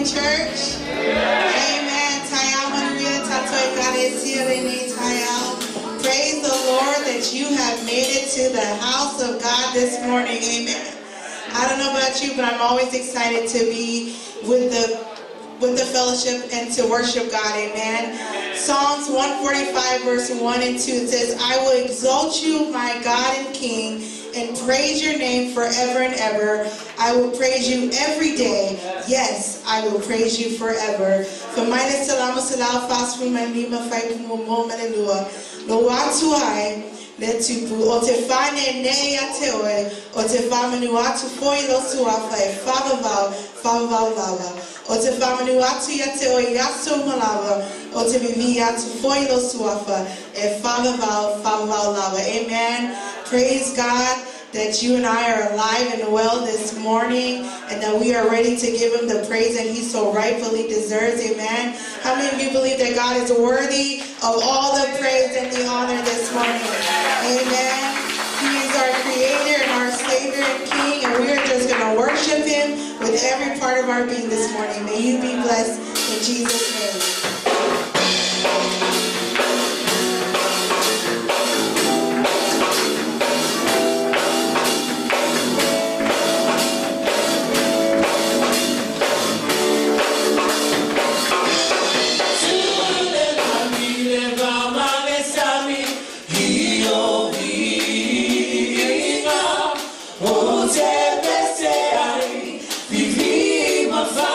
morning, church. Amen. Taiao manuia tātou ekalesia lenei taeao. Praise the Lord that you have made it to the house of God this morning. Amen. I don't know about you, but I'm always excited to be with the fellowship and to worship God. Amen. Psalms 145 verse 1 and 2, it says, "I will exalt you, my God and King, and praise your name forever and ever. I will praise you every day. Yes, I will praise you forever." Fai mai le Salamo selau fasefulu ma le lima fuaiupu muamua ma le lua. Lou atu ai le Tupu, ou te faaneenee ia te oe, ou te faamanu atu foi i lou suafa e faavavau, faavavau lava. Ou te faamanu atu ia te oe i aso uma lava, ou te vivii atu foi i lou suafa e faavavau, faavavau lava. Amen. Praise God that you and I are alive and well this morning and that we are ready to give him the praise that he so rightfully deserves. Amen. How many of you believe that God is worthy of all the praise and the honor this morning? Amen. He is our creator and our savior and king, and we are just going to worship him with every part of our being this morning. May you be blessed in Jesus' name. O te pese ai, vivi ma fa.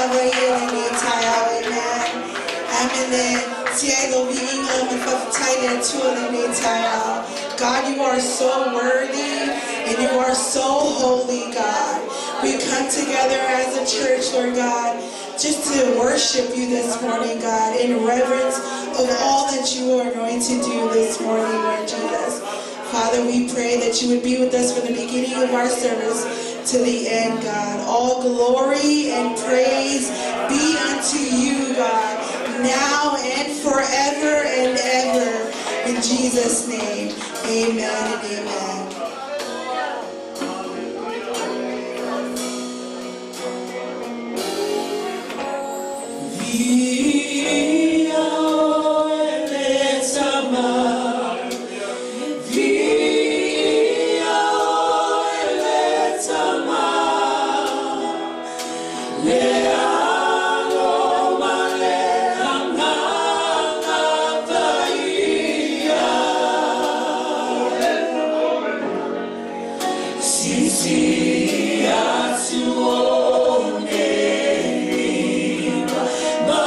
lava ia i lenei taeao. Amen. Amene. Tia i lo viiga ma le faafetai i le Atua i lenei taeao. God, you are so worthy and you are so holy, God. We come together as a church, Lord God, just to worship you this morning, God, in reverence of all that you are going to do this morning, Lord Jesus. Father, we pray that you would be with us from the beginning of our service to the end, God. All glory and praise be unto you, God, now and forever and ever. In Jesus' name, amen and amen. Viiga oe le Tama, viiga oe le Tama, le Alo ma le Agaga Paia. Silisili atu ou nei lima, ma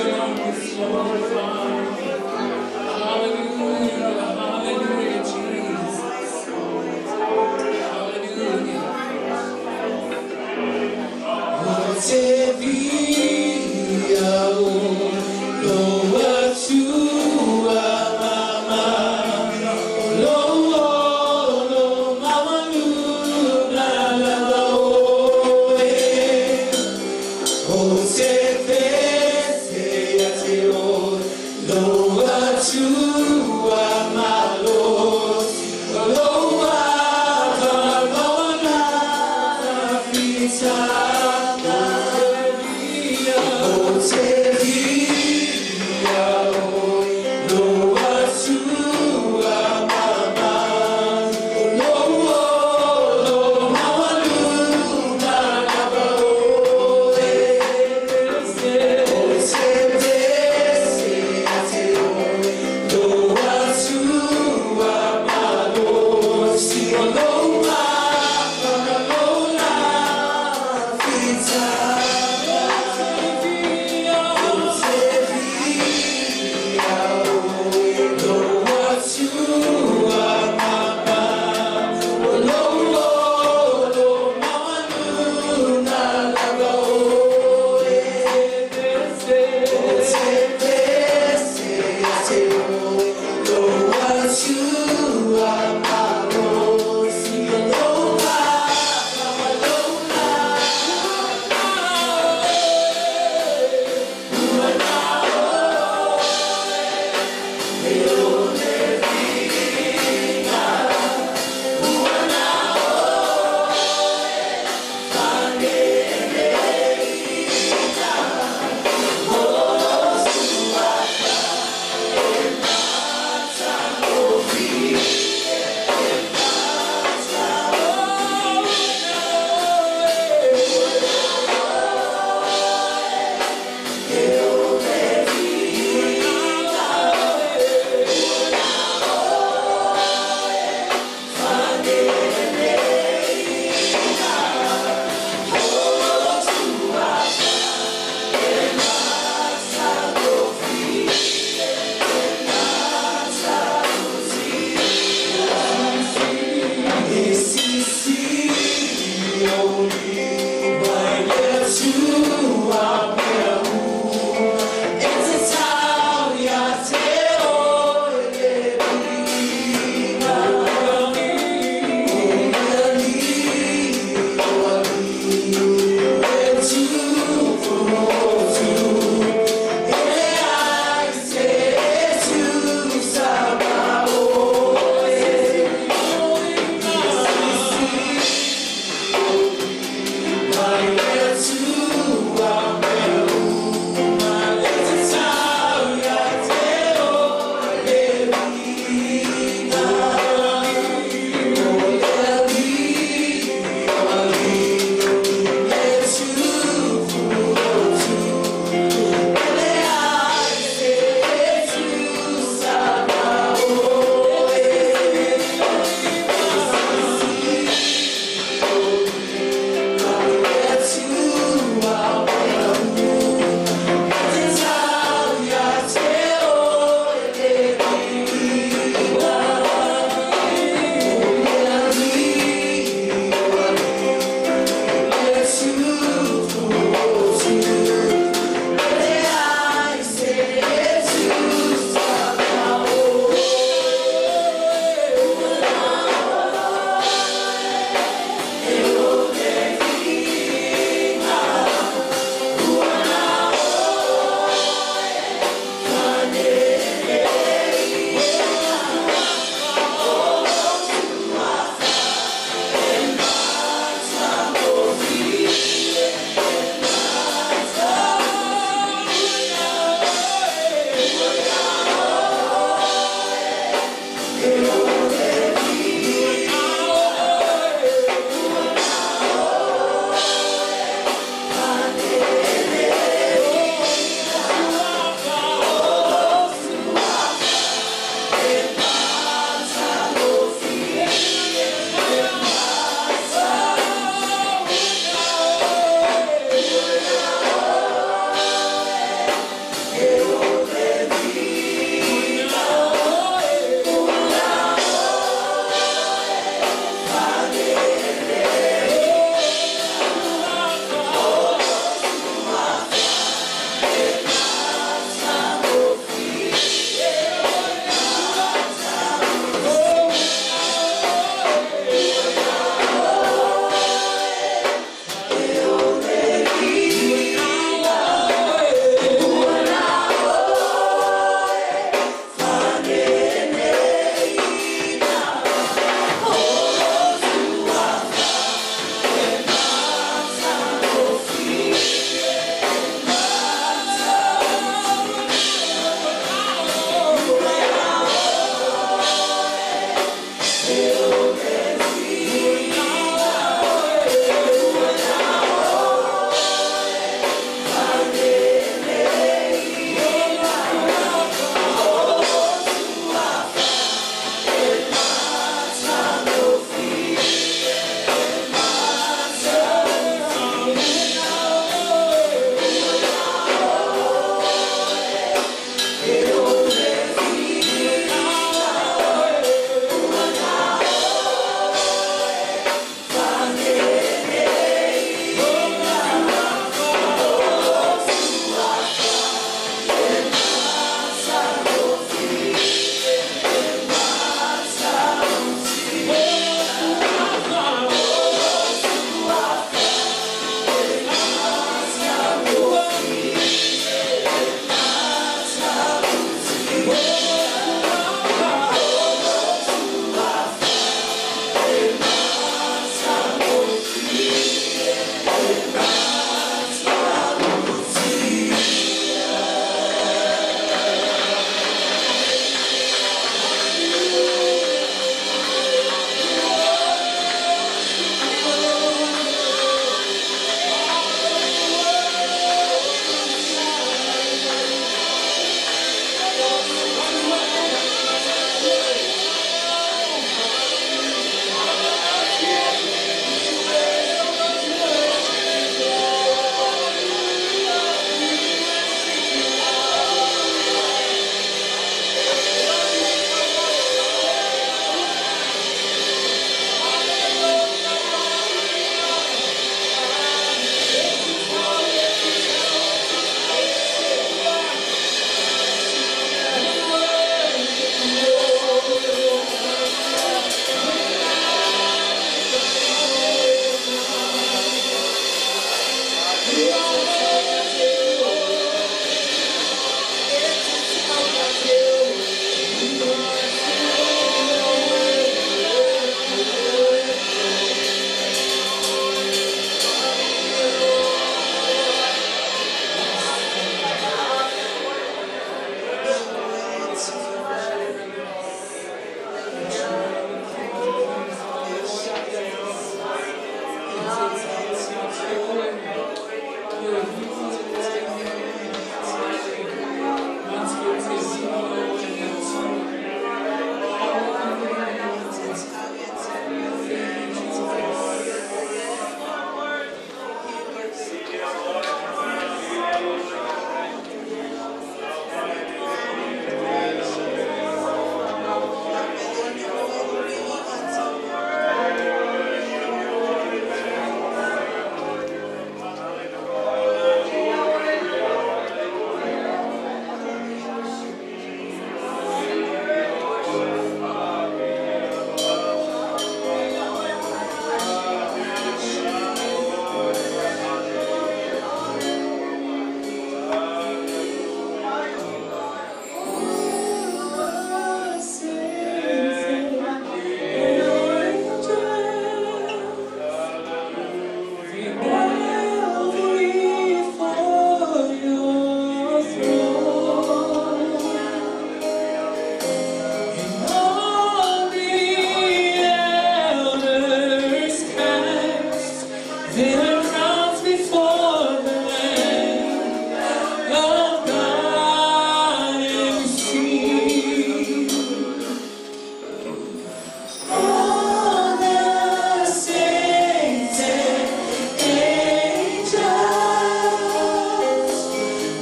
your name is glorified. Hallelujah, hallelujah, Jesus. Hallelujah. O te via o loa tua mama lo lo mama luna la o e o te fese a te o loa tua malos loa kalona fita o te via o loa tua mama lo lo mama luna la o e o te vese a te o loa tua malos loa kalona fita.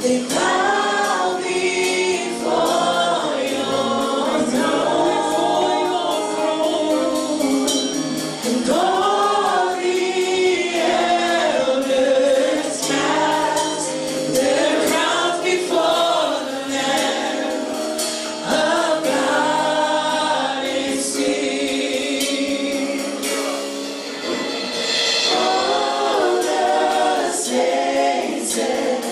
They bow before your throne, and all the elders cast their crowns before the Lamb of God and sing. All the saints and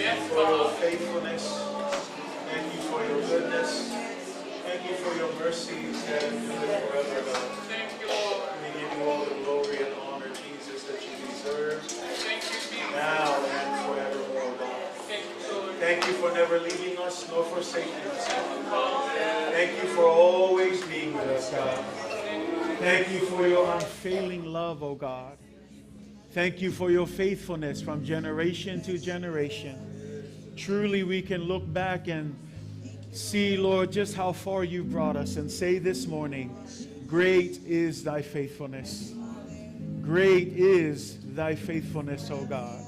Thank you for your faithfulness. Thank you for your goodness. Thank you for your mercies that endure forever, God. Thank you, Lord. We give you all the glory and honor, Jesus, that you deserve Thank you, Jesus. now and forevermore, God. Thank you, Lord. Thank you for never leaving us nor forsaking us, God. Thank you for always being with us, God. Thank you for your unfailing love, O God. Thank you for your faithfulness from generation to generation. Truly, we can look back and see, Lord, just how far you brought us and say this morning, great is thy faithfulness. Great is thy faithfulness, O God.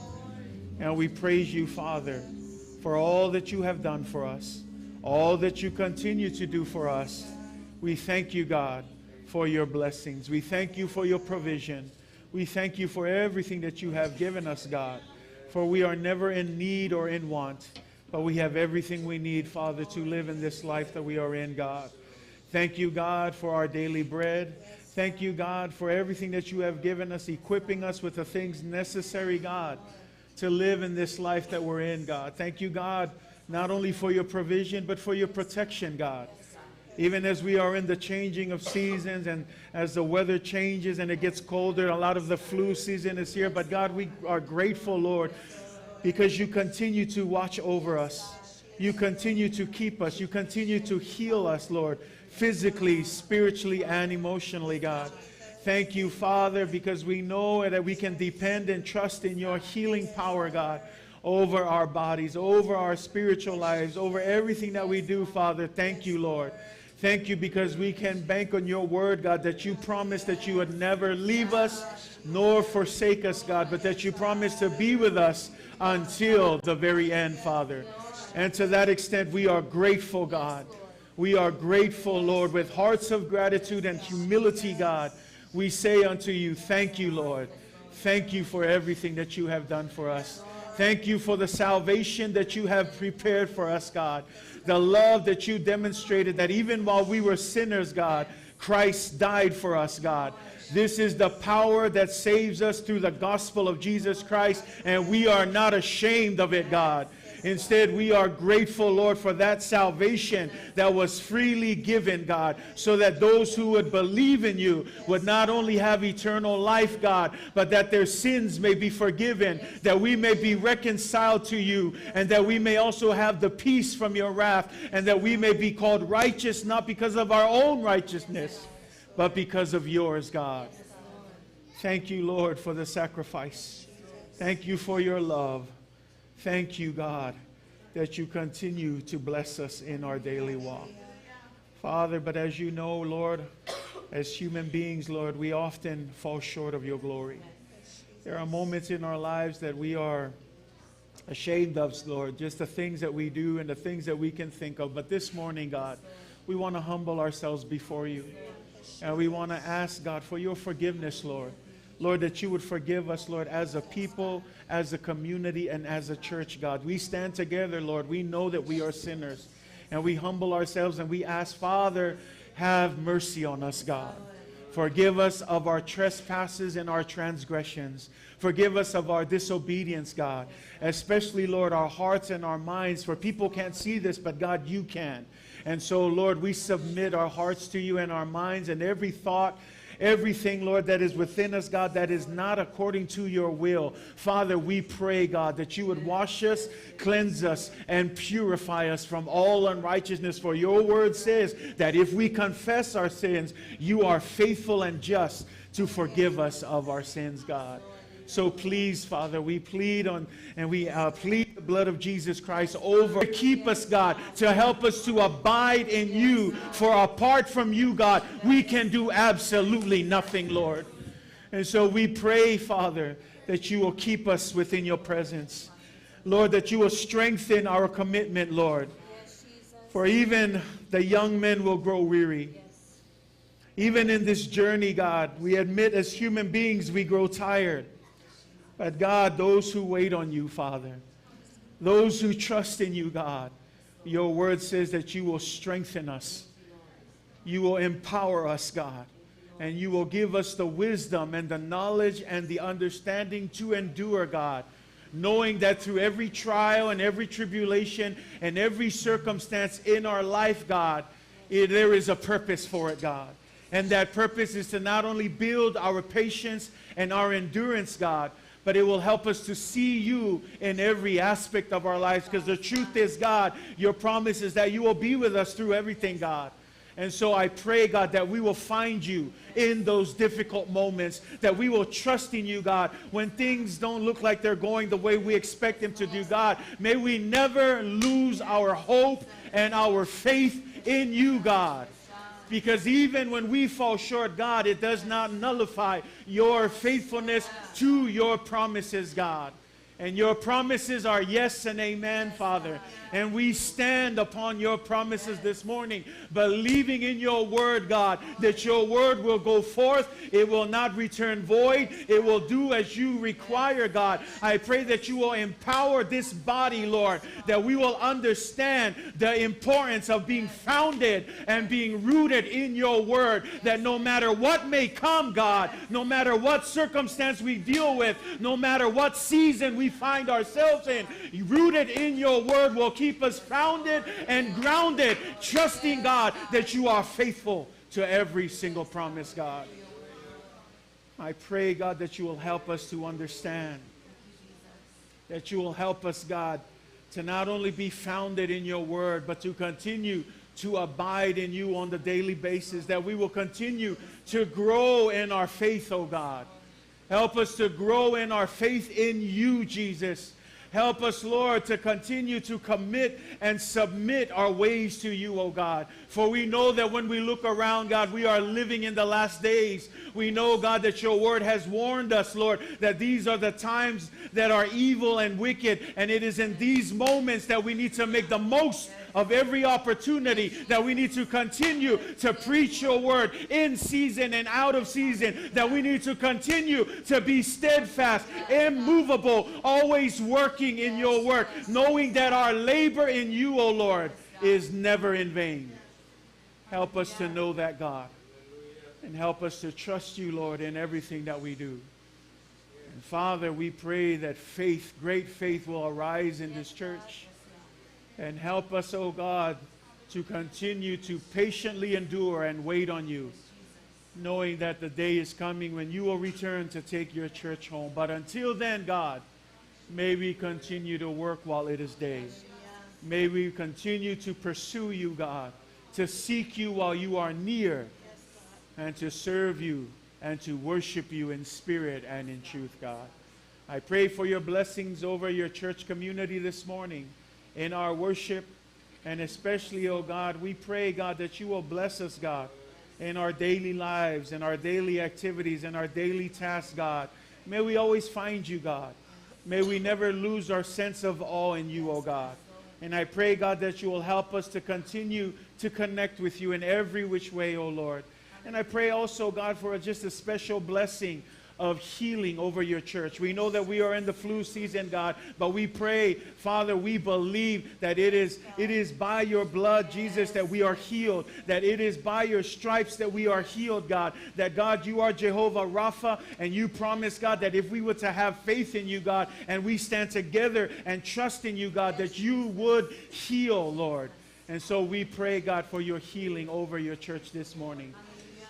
And we praise you, Father, for all that you have done for us, all that you continue to do for us. We thank you, God, for your blessings. We thank you for your provision. We thank you for everything that you have given us, God, for we are never in need or in want, but we have everything we need, Father, to live in this life that we are in, God. Thank you, God, for our daily bread. Thank you, God, for everything that you have given us, equipping us with the things necessary, God, to live in this life that we're in, God. Thank you, God, not only for your provision, but for your protection, God. Even as we are in the changing of seasons and as the weather changes and it gets colder, a lot of the flu season is here. But God, we are grateful, Lord, because you continue to watch over us. You continue to keep us. You continue to heal us, Lord, physically, spiritually, and emotionally, God. Thank you, Father, because we know that we can depend and trust in your healing power, God, over our bodies, over our spiritual lives, over everything that we do, Father. Thank you, Lord. Thank you because we can bank on your word, God, that you promised that you would never leave us nor forsake us, God, but that you promised to be with us until the very end, Father. And to that extent, we are grateful, God. We are grateful, Lord, with hearts of gratitude and humility, God. We say unto you, thank you, Lord. Thank you for everything that you have done for us. Thank you for the salvation that you have prepared for us, God. The love that you demonstrated, that even while we were sinners, God, Christ died for us, God. This is the power that saves us through the gospel of Jesus Christ, and we are not ashamed of it, God. Instead, we are grateful, Lord, for that salvation that was freely given, God, so that those who would believe in you would not only have eternal life, God, but that their sins may be forgiven, that we may be reconciled to you, and that we may also have the peace from your wrath, and that we may be called righteous, not because of our own righteousness, but because of yours, God. Thank you, Lord, for the sacrifice. Thank you for your love. Thank you, God, that you continue to bless us in our daily walk. Father, but as you know, Lord, as human beings, Lord, we often fall short of your glory. There are moments in our lives that we are ashamed of, Lord, just the things that we do and the things that we can think of. But this morning, God, we want to humble ourselves before you. And we want to ask, God, for your forgiveness, Lord. Lord, that you would forgive us, Lord, as a people, as a community, and as a church, God. We stand together, Lord. We know that we are sinners. And we humble ourselves and we ask, Father, have mercy on us, God. Forgive us of our trespasses and our transgressions. Forgive us of our disobedience, God. Especially, Lord, our hearts and our minds, for people can't see this, but God, you can. And so, Lord, we submit our hearts to you and our minds and every thought, everything, Lord, that is within us, God, that is not according to your will. Father, we pray, God, that you would wash us, cleanse us, and purify us from all unrighteousness. For your word says that if we confess our sins, you are faithful and just to forgive us of our sins, God. So please, Father, we plead on and we plead the blood of Jesus Christ over. Keep us, God, to help us to abide in you. For apart from you, God, we can do absolutely nothing, Lord. And so we pray, Father, that you will keep us within your presence. Lord, that you will strengthen our commitment, Lord. For even the young men will grow weary. Even in this journey, God, we admit as human beings we grow tired. But God, those who wait on you, Father, those who trust in you, God, your word says that you will strengthen us. You will empower us, God, and you will give us the wisdom and the knowledge and the understanding to endure, God, Knowing that through every trial and every tribulation and every circumstance in our life, God, there is a purpose for it, God. And that purpose is to not only build our patience and our endurance, God, but it will help us to see you in every aspect of our lives. Because the truth is, God, your promise is that you will be with us through everything, God. And so I pray, God, that we will find you in those difficult moments, that we will trust in you, God, when things don't look like they're going the way we expect them to do, God. May we never lose our hope and our faith in you, God. Because even when we fall short, God, it does not nullify your faithfulness to your promises, God. And your promises are yes and amen, Father. And we stand upon your promises this morning, believing in your word, God, that your word will go forth. It will not return void. It will do as you require, God. I pray that you will empower this body, Lord, that we will understand the importance of being founded and being rooted in your word, that no matter what may come, God, no matter what circumstance we deal with, no matter what season we find ourselves in, rooted in your word will keep us founded and grounded, trusting, God, that you are faithful to every single promise, God. I pray, God, that you will help us to understand, that you will help us, God, to not only be founded in your word, but to continue to abide in you on the daily basis, that we will continue to grow in our faith, oh God. Help us to grow in our faith in you, Jesus. Help us, Lord, to continue to commit and submit our ways to you, O God. For we know that when we look around, God, we are living in the last days. We know, God, that your word has warned us, Lord, that these are the times that are evil and wicked. And it is in these moments that we need to make the most of every opportunity, that we need to continue to preach your word in season and out of season, that we need to continue to be steadfast, immovable, always working in your work, knowing that our labor in you, O Lord, is never in vain. Help us to know that, God, and help us to trust you, Lord, in everything that we do. And Father, we pray that faith, great faith, will arise in this church. And help us, O God, to continue to patiently endure and wait on you, knowing that the day is coming when you will return to take your church home. But until then, God, may we continue to work while it is day. May we continue to pursue you, God, to seek you while you are near, and to serve you and to worship you in spirit and in truth, God. I pray for your blessings over your church community this morning in our worship, and especially, oh God, we pray, God, that you will bless us, God, in our daily lives, in our daily activities, in our daily tasks, God. May we always find you, God. May we never lose our sense of awe in you, oh God. And I pray, God, that you will help us to continue to connect with you in every which way, oh Lord. And I pray also, God, for just a special blessing of healing over your church. We know that we are in the flu season, God, but we pray, Father, we believe that it is by your blood, Jesus, that we are healed, that it is by your stripes that we are healed, God, that, God, you are Jehovah Rapha, and you promise, God, that if we were to have faith in you, God, and we stand together and trust in you, God, that you would heal, Lord. And so we pray, God, for your healing over your church this morning.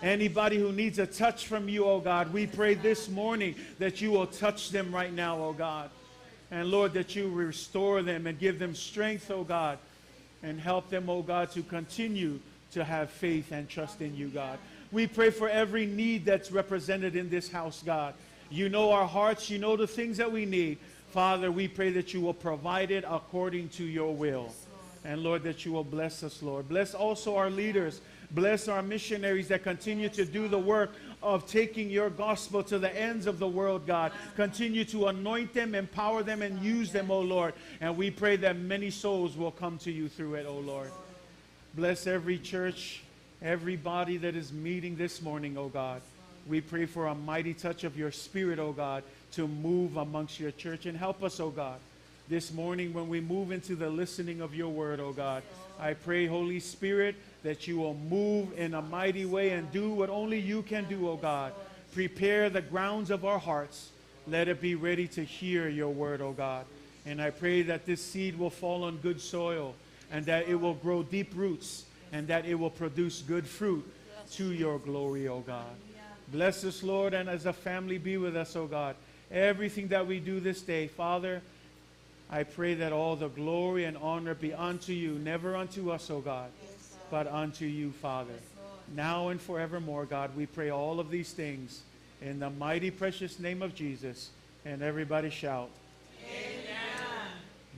Anybody who needs a touch from you, oh God, we pray this morning that you will touch them right now, oh God. And Lord, that you restore them and give them strength, oh God, and help them, oh God, to continue to have faith and trust in you, God. We pray for every need that's represented in this house, God. You know our hearts. You know the things that we need. Father, we pray that you will provide it according to your will. And Lord, that you will bless us, Lord. Bless also our leaders. Bless our missionaries that continue to do the work of taking your gospel to the ends of the world, God. Continue to anoint them, empower them, and use them, O Lord. And we pray that many souls will come to you through it, O Lord. Bless every church, every body that is meeting this morning, O God. We pray for a mighty touch of your spirit, O God, to move amongst your church. And help us, O God, this morning when we move into the listening of your word, O God. I pray, Holy Spirit, that you will move in a mighty way and do what only you can do, O God. Prepare the grounds of our hearts. Let it be ready to hear your word, O God. And I pray that this seed will fall on good soil and that it will grow deep roots and that it will produce good fruit to your glory, O God. Bless us, Lord, and as a family be with us, O God. Everything that we do this day, Father, I pray that all the glory and honor be unto you, never unto us, O God, but unto you, Father. Now and forevermore, God, we pray all of these things in the mighty precious name of Jesus. And everybody shout. Amen.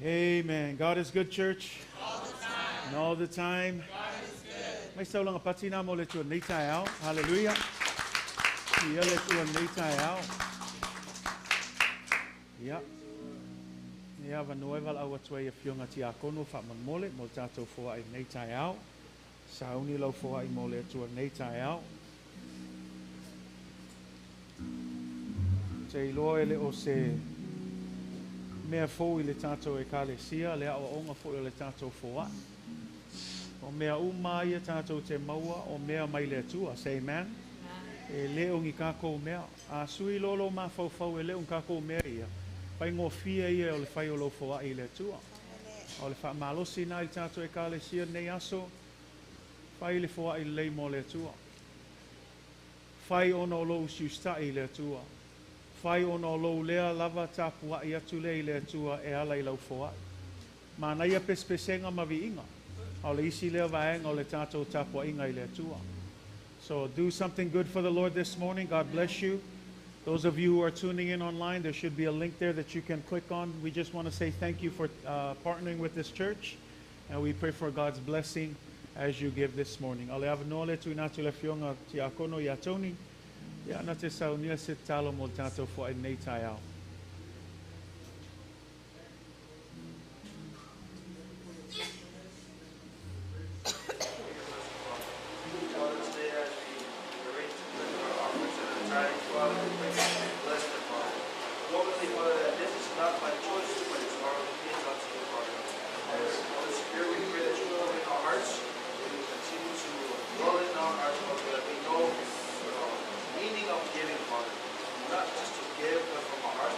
Amen. God is good, church. All the time. And all the time. God is good. Mai sau langa patina mo le tua nei tai ao. Hallelujah. Ia le tua nei tai ao. Ia. Ia va noe val au atua ia fionga ti akono wha mole mo tātou foa i nei tai ao. Sauni lau foa i mo le tua nei tai ao. Te iloa ele o se mea fou i le tātou e kalesia, le ao onga fo i le tātou foa. O mea uma ia tātou te maua, o mea mai le atua, say amen. E le o ngi kākou mea. A sui lolo ma fau e le o kākou mea ia. Whai ngō fia ia o le whai o lau foa i le atua. O le wha malosi nā i le tātou e kalesia nei aso, whai le foa i le lei mo le atua. Whai ona o lou siustai i le atua. Whai ona o lou lea lava tāpua i atu le i le atua e ala i lau foai. Māna ia pespesenga ma viinga. O le isi lea vaenga o le tātou tāpua inga i le atua. So do something good for the Lord this morning. God bless you. Those of you who are tuning in online, there should be a link there that you can click on. We just want to say thank you for partnering with this church. And we pray for God's blessing as you give this morning. Ale avanoa le tuina atu le fionga ti akono ia Tony. Ia na te saunia se talo mo tātou fo e nei tai ao. Father, today as we arrange to bring our offerings and our tithes, Father, we pray that you bless them, Father. Normally, Father, that this is not by choice, but it's our obedience unto you, Father. And Holy Spirit, we pray that you will in our hearts, that you will continue to dwell in our hearts, Father, that we know the meaning of giving, Father. Not just to give, but from our hearts.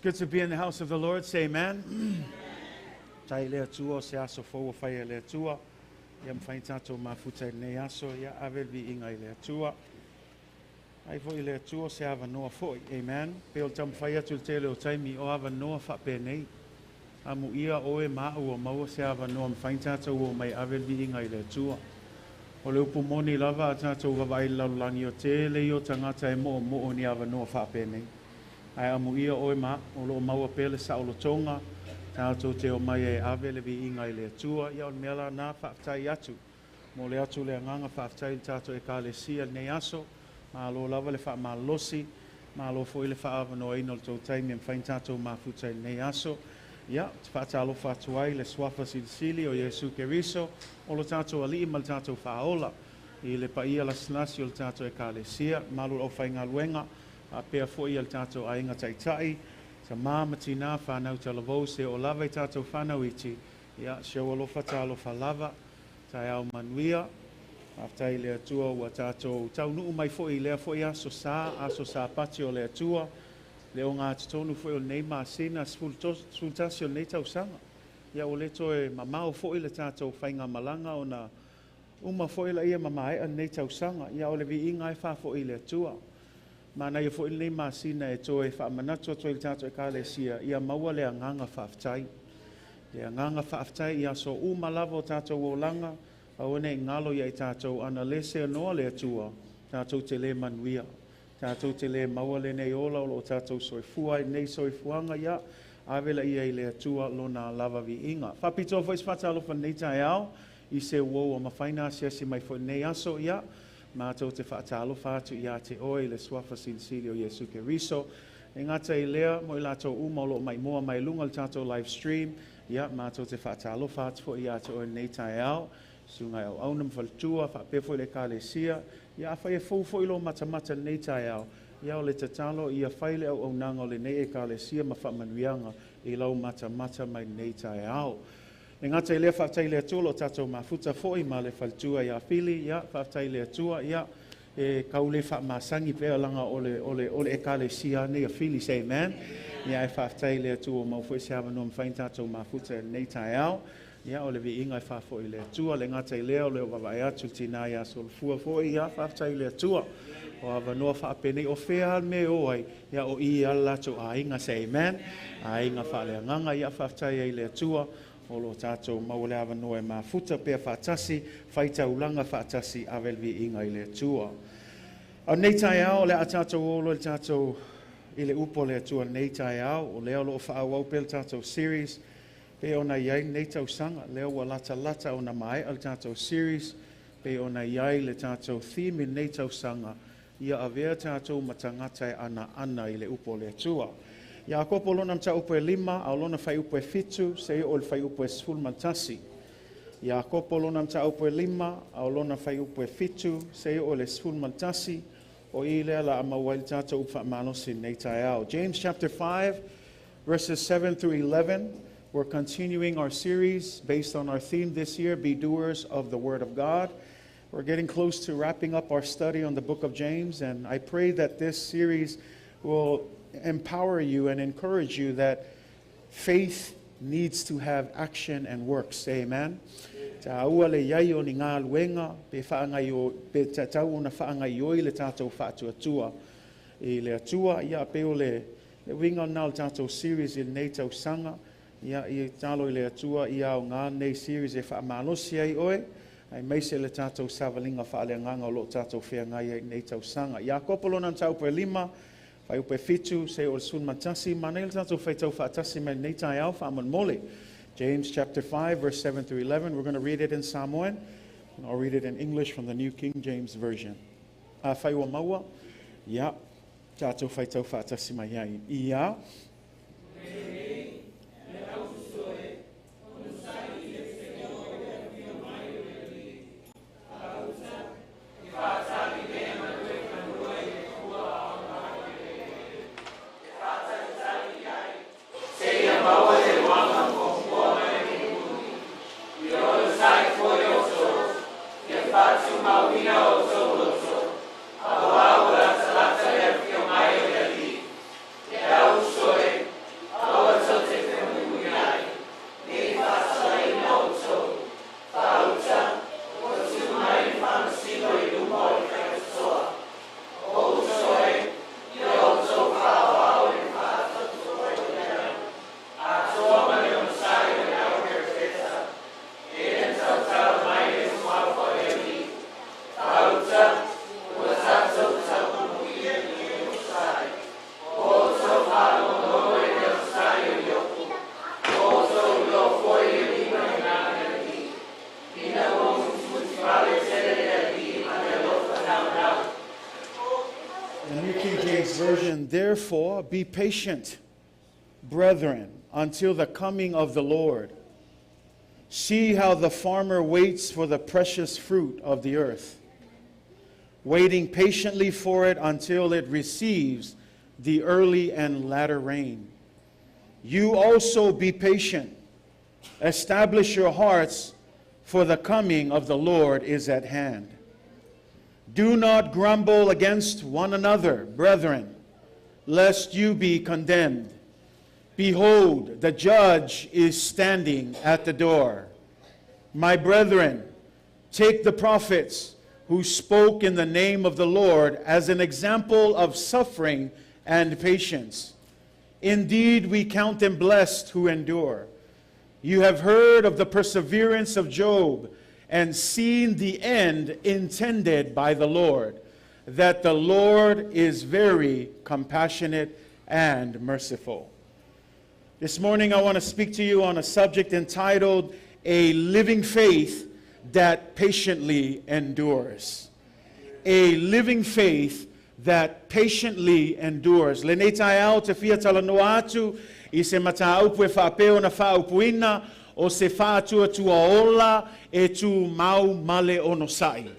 It's good to be in the house of the Lord. Say amen. Tai le Atua, se aso fou o fai e le Atua. Ia mawhai tātou mafuta i lenei aso, ia ave le viiga i le Atua. Ai foi le Atua se avanoa foi. Amen. Pe o le taumafai atu le tele o taimi o avanoa faapenei. Amuia oe ma ua maua se avanoa mawhai tātou o mai ave le viiga i le Atua. O le upu moni lava a tātou vaavaai i le lalolagi o tele ia o tagata e mo'omo'o ni avanoa faapenei. Ae amuia oe ma o loo maua pea le saolotoga tātou te omai e ave le viiga i le Atua. Ia o le mea lana faafetai atu. Mo le atu le agaga faafetai i le tātou ekalesia lenei aso. Malo lava le faamalolosi, malo foi le faaavanoaina o le tou taimi e mafai ona tātou mafuta i lenei aso. Ia, ou te faatalofa atu ai i le Suafa Silisili o Iesu Keriso, o lo tātou Alii ma le tātou Faaola, i le paia lasilasi o le tātou ekalesia, malu o le aufaigaluega, faapea foi le tātou aiga taitai, tamā ma tinā, whānau talavou, se o lava i tātou whānau iti, ia, si ou alofa talofa lava, taeao manuia, faafetai i le Atua ua tātou taunuu mai foi i lea foi aso sa, aso Sapati o le Atua, le ogatotonu foi o lenei masina 11 o lenei tausaga. Ia ua le toe mamao foi le tātou faigamalaga ona uma foi laia ma maea lenei tausaga. Ia o le viiga e faafoi i le Atua. Manaia foi lenei masina e toe faamanatu atu ai i le tātou ekalesia, ia maua le agaga faafetai. Le agaga faafetai i aso uma lava o tātou olaga, aua ne i galo ia i tātou ana le seanoa le Atua, tātou te le manuia. Tātou te le maua lenei ola o loo tātou soifua i lenei soifuaga, ia ave laia i le Atua lona lava viiga. Faapitoa foi se faatalofa lenei taeao i se uou ua mafai ona asiasi mai foi lenei aso, ia matou te faatalofa atu ia te oe i le Suafa Silisili o Iesu Keriso. E gata i lea, mo i latou uma o loo maimoa mai luga o le tatou live stream, ia matou te faatalofa atu foi ia te oe lenei taeao. Susuga i auauna ma faletua, faapea foi le ekalesia, ia afai e fou foi lou matamata lenei taeao, ia o le tatalo ia fai le auaunaga o lenei ekalesia ma faamanuiaga i lau matamata mai lenei taeao. E gata i lea, faafetai i le Atua o loo tatou mafuta foi ma le faletua ia Fili, ia faafetai i le Atua, ia e tau le faamasani pea laga o le ekalesia nei a Fili, say amen. Ia e faafetai i le Atua ua maua foi se avanoa mafai ona tatou mafuta i lenei taeao. Ia o le viiga e faafoi i le Atua. Le gata i lea o le vaavaai atu i le tinā ia Solofua foi, ia faafetai i le Atua. O avanoa faapenei o fea lava le mea e o ai, ia o i lava le latou aiga, say amen. Aiga faaleagaga, ia faafetai ai i le Atua o loo tatou maua le avanoa e mafuta pea faatasi, faitaulaga faatasi, ave le viiga i le Atua. O lenei taeao o le a tatou o loa i le tatou i le upu o le Atua lenei taeao, o lea o loo faaauau pea le tatou series pei ona i ai lenei tausaga, lea ua latalata ona maea le tatou series pei ona i ai le tatou theme i lenei tausaga, ia avea tatou ma tagata e anaana i le upu o le Atua. Iakopo lona mataupu e 5, a o lona fuaiupu e 7, seia oo i le fuaiupu e 11. Iakopo lona mataupu e 5, a o lona fuaiupu e 7, seia oo i le 11, o i lea la a maua ai le tatou upu faamalosi i lenei taeao. James chapter 5, verses 7 through 11. We're continuing our series based on our theme this year, Be Doers of the Word of God. We're getting close to wrapping up our study on the book of James, and I pray that this series will empower you and encourage you that faith needs to have action and works. Amen. Taua le iai o ni galuega pe faagaio pe tatau ona faagaioi le tatou faatuatua i le Atua. Ia pe o le uiga lena o le tatou series i lenei tausaga. Ia i talo i le Atua ia aoga lenei series e faamalosi ai oe, aemaise le tatou savaliga faaleagaga o loo tatou feagai ai i lenei tausaga. Iakopo lona mataupu e 5, fuaiupu e 7, seia oo i le 11, manaia le tatou faitau faatasi mai lenei taeao faamolemole. James chapter 5, verse 7 through 11. We're going to read it in Samoan, and I'll read it in English from the New King James Version. Afai ua maua, ia, tatou faitau faatasi mai ai. Ia, Therefore, be patient, brethren, until the coming of the Lord. See how the farmer waits for the precious fruit of the earth, waiting patiently for it until it receives the early and latter rain. You also be patient. Establish your hearts, for the coming of the Lord is at hand. Do not grumble against one another, brethren, lest you be condemned. Behold, the judge is standing at the door. My brethren, take the prophets who spoke in the name of the Lord as an example of suffering and patience. Indeed, we count them blessed who endure. You have heard of the perseverance of Job and seen the end intended by the Lord, that the Lord is very compassionate and merciful. This morning I want to speak to you on a subject entitled, A Living Faith That Patiently Endures. A living faith that patiently endures. Lenei taeao ou te fia talanoa atu i se mataupu e faapea ona faaupuina o se faatuatua ola e tumau ma le onosai.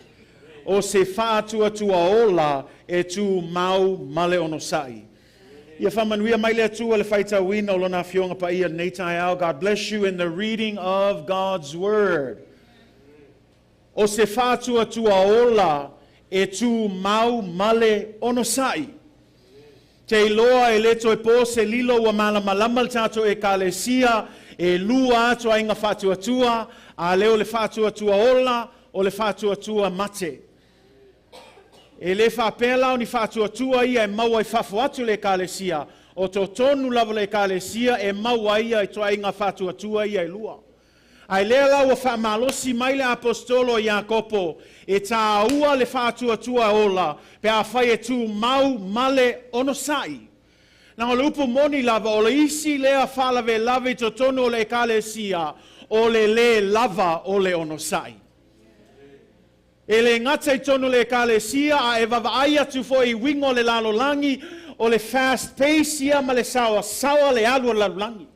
O se faatuatua ola e tumau ma le onosai. Ia faamanuia mai le Atua le faitauina o lona afioga paia lenei taeao. God bless you in the reading of God's word. O se faatuatua ola e tumau ma le onosai. Te iloa e le toe po se lilo ua malamalama le tatou Ekalesia e lua a ituaiga faatuatua, a lea o le faatuatua ola, o le faatuatua mate. E le faapea la o ni faatuatua ia e maua i fafo atu le Ekalesia, o totonu lava le Ekalesia e maua ia ituaiga faatuatua ia e lua. Ae lea la ua faamalosi mai le aposetolo Iakopo e taua le faatuatua ola pe afai e tumau ma le onosai. Leaga o le upu moni lava o le isi lea faalavelave i totonu o le Ekalesia o le lē lava o le onosai. E le gata i totonu o le Ekalesia a e vaavaai atu foi i uiga o le lalolagi o le fast pace ia ma le saoasaoa le alu o le lalolagi.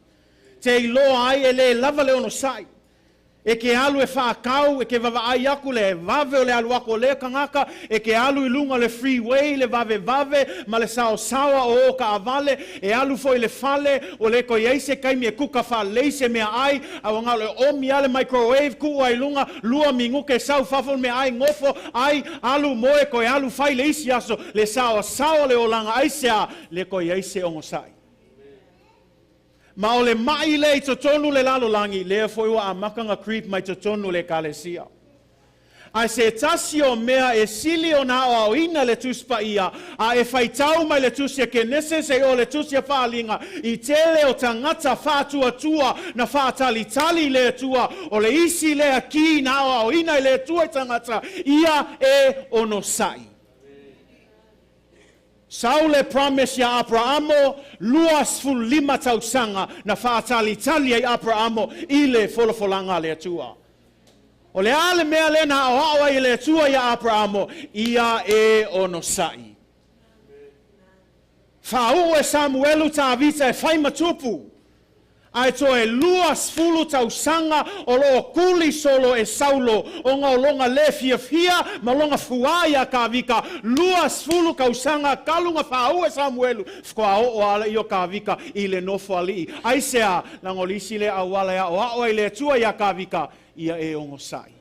Te iloa ai e lē lava le onosai. E ke alu e whakau, e ke vaavaai aku le vave o le alu aku o lea kangaka, e ke alu i luga le freeway, le vave vave, ma le saosaoa o o kaavale, e alu foi le fale, o le ko iai se kaimi e kuka whaalei se mea ai, a ua ngalo e omi ale microwave, kuu ai lunga, lua minguke sau fafo mea ai, ngofo ai, alu moe ko e alu fai le isi aso, le saosaoa le olaga ai se a, le ko iai se ogosai. Ma o le mai le i totonu le lalolagi, lea foi ua amata ona creep mai totonu le Ekalesia. Ae se tasi o mea e sili ona aoaoina le Tusi Paia, a e faitau mai le tusi a Kenese seia oo le tusi a Faaliga, i tele o tagata faatuatua na faatalitali i le Atua, o le isi lea ki na aoaoina i le Atua i tagata, ia e onosai. Sau le promise ia Aperamo, 25 tausaga na faatalitali ai Aperamo i le folafolaga a le Atua. O le a le mea lea na aoao ai e le Atua ia Aperamo, ia e onosai. Faauu e Samuelu Tavita e fai ma tupu. Ae toe 20 tausaga o loo kuli solo e Saulo ona o lona lē fiafia ma lona fuā iā Kavika. 20 kausaga talu ona faauu e Samuelu, faatoa oo lava lea o Kavika i le nofo alii. Aisea? Leaga o le isi lea auala e aoao ai le Atua iā Kavika, ia e ogosai.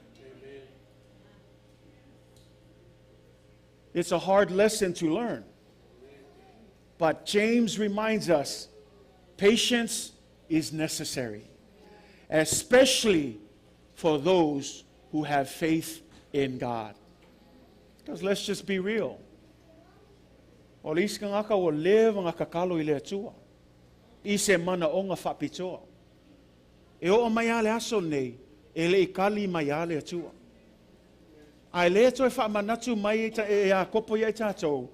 It's a hard lesson to learn. But James reminds us patience is necessary, especially for those who have faith in God. Because let's just be real. O le isi tagata ua leva ona tatalo i le Atua i se manaoga faapitoa. E oo mai lava le aso lenei, e le i tali mai lava le Atua. Ae lea toe faamanatu mai e Iakopo ia i tatou,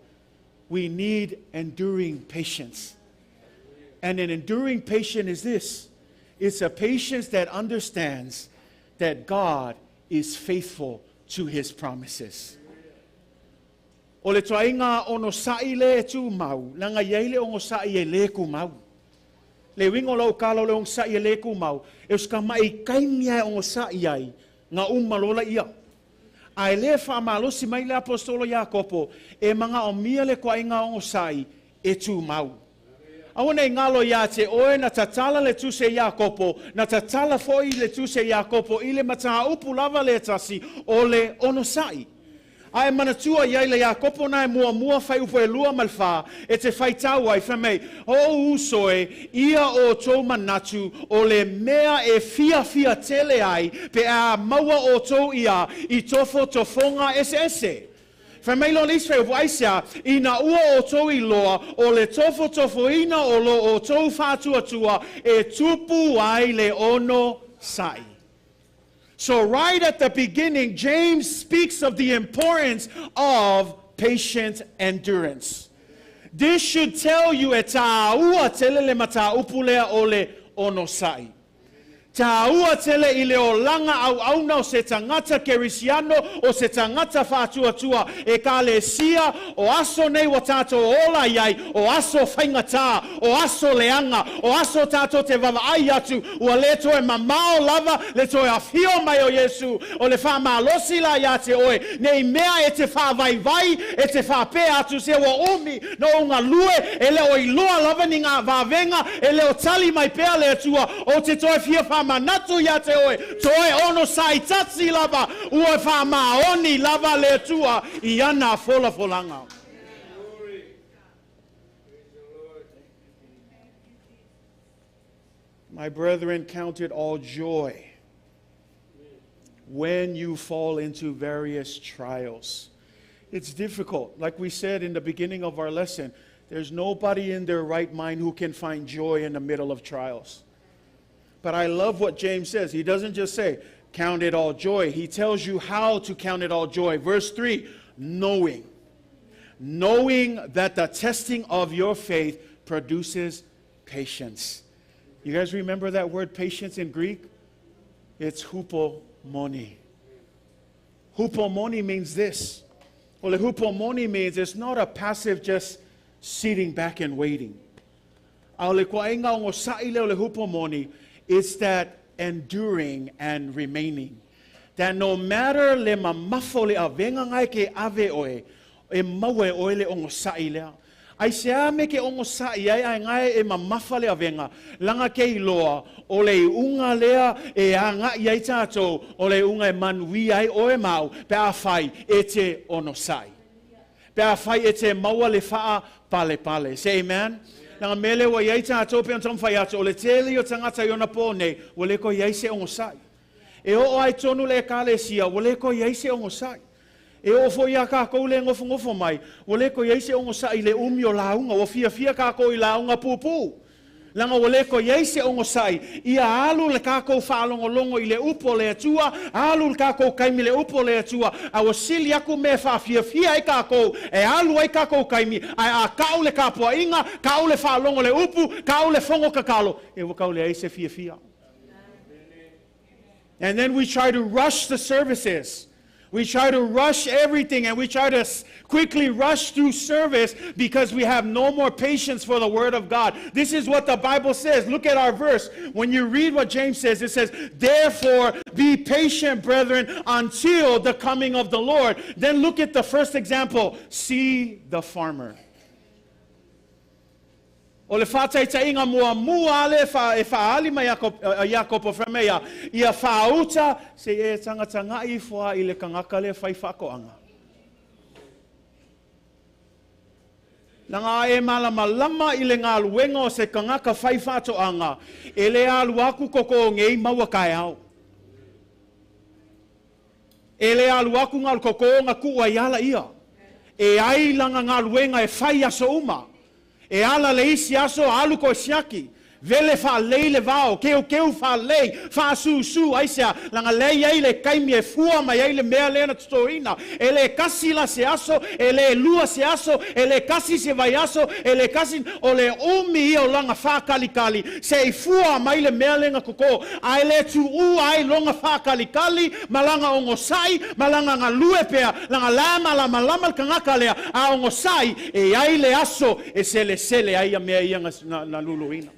we need enduring patience. And an enduring patience is this. It's a patience that understands that God is faithful to his promises. O le tuaiga onosa'i lea e tumau, leaga e i ai le ogosa'i e lē tumau. Le uiga o lau tala o le ogosa'i e lē tumau, e usikama'i taimi lava e ogosa'i ai, na uma loa laia. Ae lē faamalosi mai le Aposetolo Iakopo, e manaomia le tuaiga ogosa'i e tumau. Aua ne i galo ia te oe na tatala le tusi a Iakopo, na tatala foi le tusi a Iakopo i le mataupu lava lea e tasi, o le onosai. A e manatua i ai le Iakopo na e muamua fuaiupu 2 ma le 4, e te faitau ai, fai mai, o uso e, ia outou manatu o le mea e fiafia tele ai, pe a maua outou ia i tofotofoga eseese. Fai mai loa le isi fuaiupu aisea, ina ua outou iloa o le tofotofoina o lo outou faatuatua e tupu ai le onosai. So, right at the beginning, James speaks of the importance of patient endurance. This should tell you e tāua tele le mataupu lea o le onosai. Tāua tele i le olaga auauna o se tagata kerisiano o se tagata faatuatua ekalesia o aso nei ua tatou ola i ai o aso faigata o aso leaga o aso tatou te vaavaai atu ua lē toe mamao lava le toe afio mai o Iesu o le faamalosi la iā te oe nei mea e te faavaivai e te faapea atu se ua umi na ou galue e le o iloa lava ni ngā vavega e le o tali mai pea le Atua o te toe fia faamanatu iā te oe toe onosa'i tasi lava ua faamaoni lava le Atua i ana folafolaga. Glory. Praise the Lord. My brethren, count it all joy when you fall into various trials. It's difficult. Like we said in the beginning of our lesson, there's nobody in their right mind who can find joy in the middle of trials. But I love what James says. He doesn't just say, count it all joy. He tells you how to count it all joy. Verse 3, knowing. Knowing that the testing of your faith produces patience. You guys remember that word patience in Greek? It's hupomone. Hupomone means this. Well, hupomone means it's not a passive just sitting back and waiting. A o le kuainga o sa'i le o le hupomone, it's that enduring and remaining. That no matter le mamafa o le avega gae ke ave oe, e maua e oe le ogosa'i lea. Aisea me ke ogosa'i ai ae gae e mamafa le avega, laga ke iloa o le iuga lea e aga'i ai tatou, o le iuga e manuia ai oe ma au, pe afai e te onosa'i. Pe afai e te maua le faapalepale. Say amen. Laga mea lea ua i ai tatou pe ona taumafai atu, o le tele o tagata i ona pō nei, ua le toe i ai se ogosa'i. E oo ai tonu le ekalesia, ua le toe i ai se ogosa'i. E oo foi iā kākou le gofogofo mai, ua le toe i ai se ogosa'i i le umi o lauga, ua fiafia kākou i lauga pupū. Laga ua le toe i ai se ogosa'i, ia alu le kākou faalogologo i le upu o le Atua, alu le kākou taimi le upu o le Atua, a ua sili aku mea e faafiafia ai kākou, e alu ai kākou taimi, ae a ka'u le tapua'iga, ka'u le faalogo le upu, ka'u le fogo tatalo, e ua tau leai se fiafia. And then we try to rush the services. We try to rush everything and we try to quickly rush through service because we have no more patience for the Word of God. This is what the Bible says. Look at our verse. When you read what James says, it says, "Therefore, be patient, brethren, until the coming of the Lord." Then look at the first example. See the farmer. O le faataitaiga muamua ale fa, e faaali mai Iakopo fai mai ia, ia faauta se i e tagataga'i ifo a i le tagata lea fai faatoaga. Laga e malamalama i le galuega o se tagata fai faatoaga, e lē alu aku koko nei maua taeao. E lē alu aku galu koko ga kuʻu ai ala ia. E ai laga galuega e fai aso uma. E ala le isi aso alu koe siaki. Vele faalelei le vao, keukeu faalelei, faasusu, aisea? Leaga lea e i ai le taimi e fua mai ai le mea lea na totoina. E le tasi la se aso, e le lua se aso, e le tasi se vaiaso, e le tasi, o le umi ia o lana faatalikali se i fua mai le mea lea na toto. Ae le tuua ai lona faatalikali ma lana onosai ma lana galue pea, leaga la e malamalama le tagata lea, a onosai, e i ai le aso e selesele ai ia mea ia na luluina.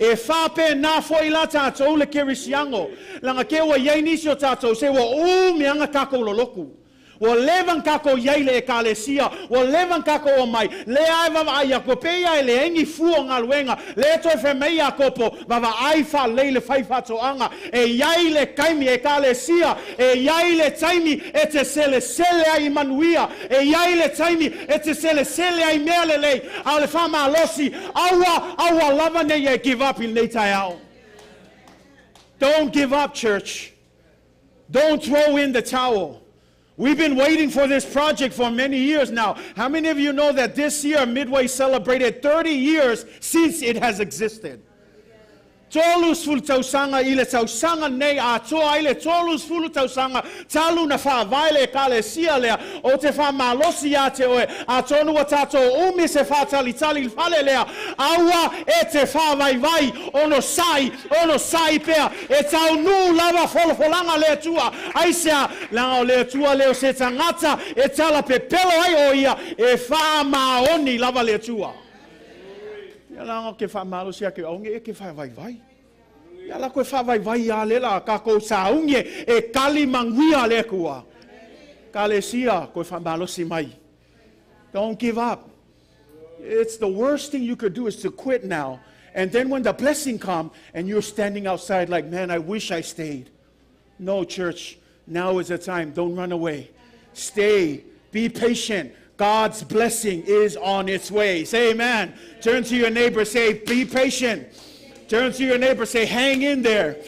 E faapena foi la tatou le kerisiano, leaga ke ua i ai nisi o tatou se ua umi lava ona tatou lolotu. Ua leva ona tatou i ai i le Ekalesia, ua leva ona tatou omai, lea e vaavaai atu, pei lava e leai ni fua o galuega. Lea toe fai mai Iakopo, vaavaai faalelei le faifaatoaga. E i ai le taimi, Ekalesia, e i ai le taimi e te selesele ai i manuia, e i ai le taimi e te selesele ai i mea lelei, a o le faamalosi, aua, aua lava ne i e give up i lenei taeao. Don't give up, church. Don't throw in the towel. We've been waiting for this project for many years now. How many of you know that this year Midway celebrated 30 years since it has existed? 30 tausaga i le tausaga nei atoa ai le 30 tausaga talu na faavae le Ekalesia lea. Ou te faamalosi ia te oe, atonu ua tatou umi se faatalitali i le fale lea, aua e te faavaivai, onosai, onosai pea, e taunuu lava folafolaga a le Atua. Aisea? Leaga o le Atua lea o se tagata e talapepelo ai o ia, e faamaoni lava le Atua. Ia leaga ou te faamalosi atu, aua ne i e te faavaivai. Ia la koe faavaivai lava lea la tatou sauni e tali manuia le Atua. Ekalesia, toe faamalosi mai. Don't give up. It's the worst thing you could do is to quit now. And then when the blessing come and you're standing outside like, man, I wish I stayed. No, church, now is the time. Don't run away. Stay. Be patient. God's blessing is on its way. Say amen. Turn to your neighbor, say, be patient. Turn to your neighbor, say, hang in there.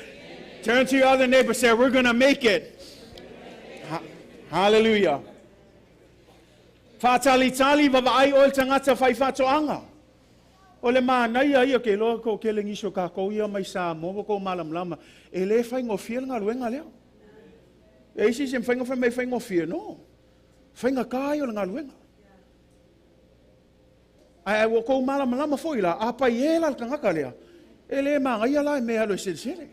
Turn to your other neighbor, say, we're going to make it. Hallelujah. Faatalitali vaavaai oe le tagata faifaatoaga. O le manaia ia ke iloa ko kele nisi o kakou ia mai Samoa ua kou malamalama, e le faigofie le galuega lea. E isi se mafai ona fai mai e faigofie, no. Faigata ia o le galuega. Ae ua kou malamalama foi la, a paie la le tagata lea, e le magaia la e mea e alu e selesele.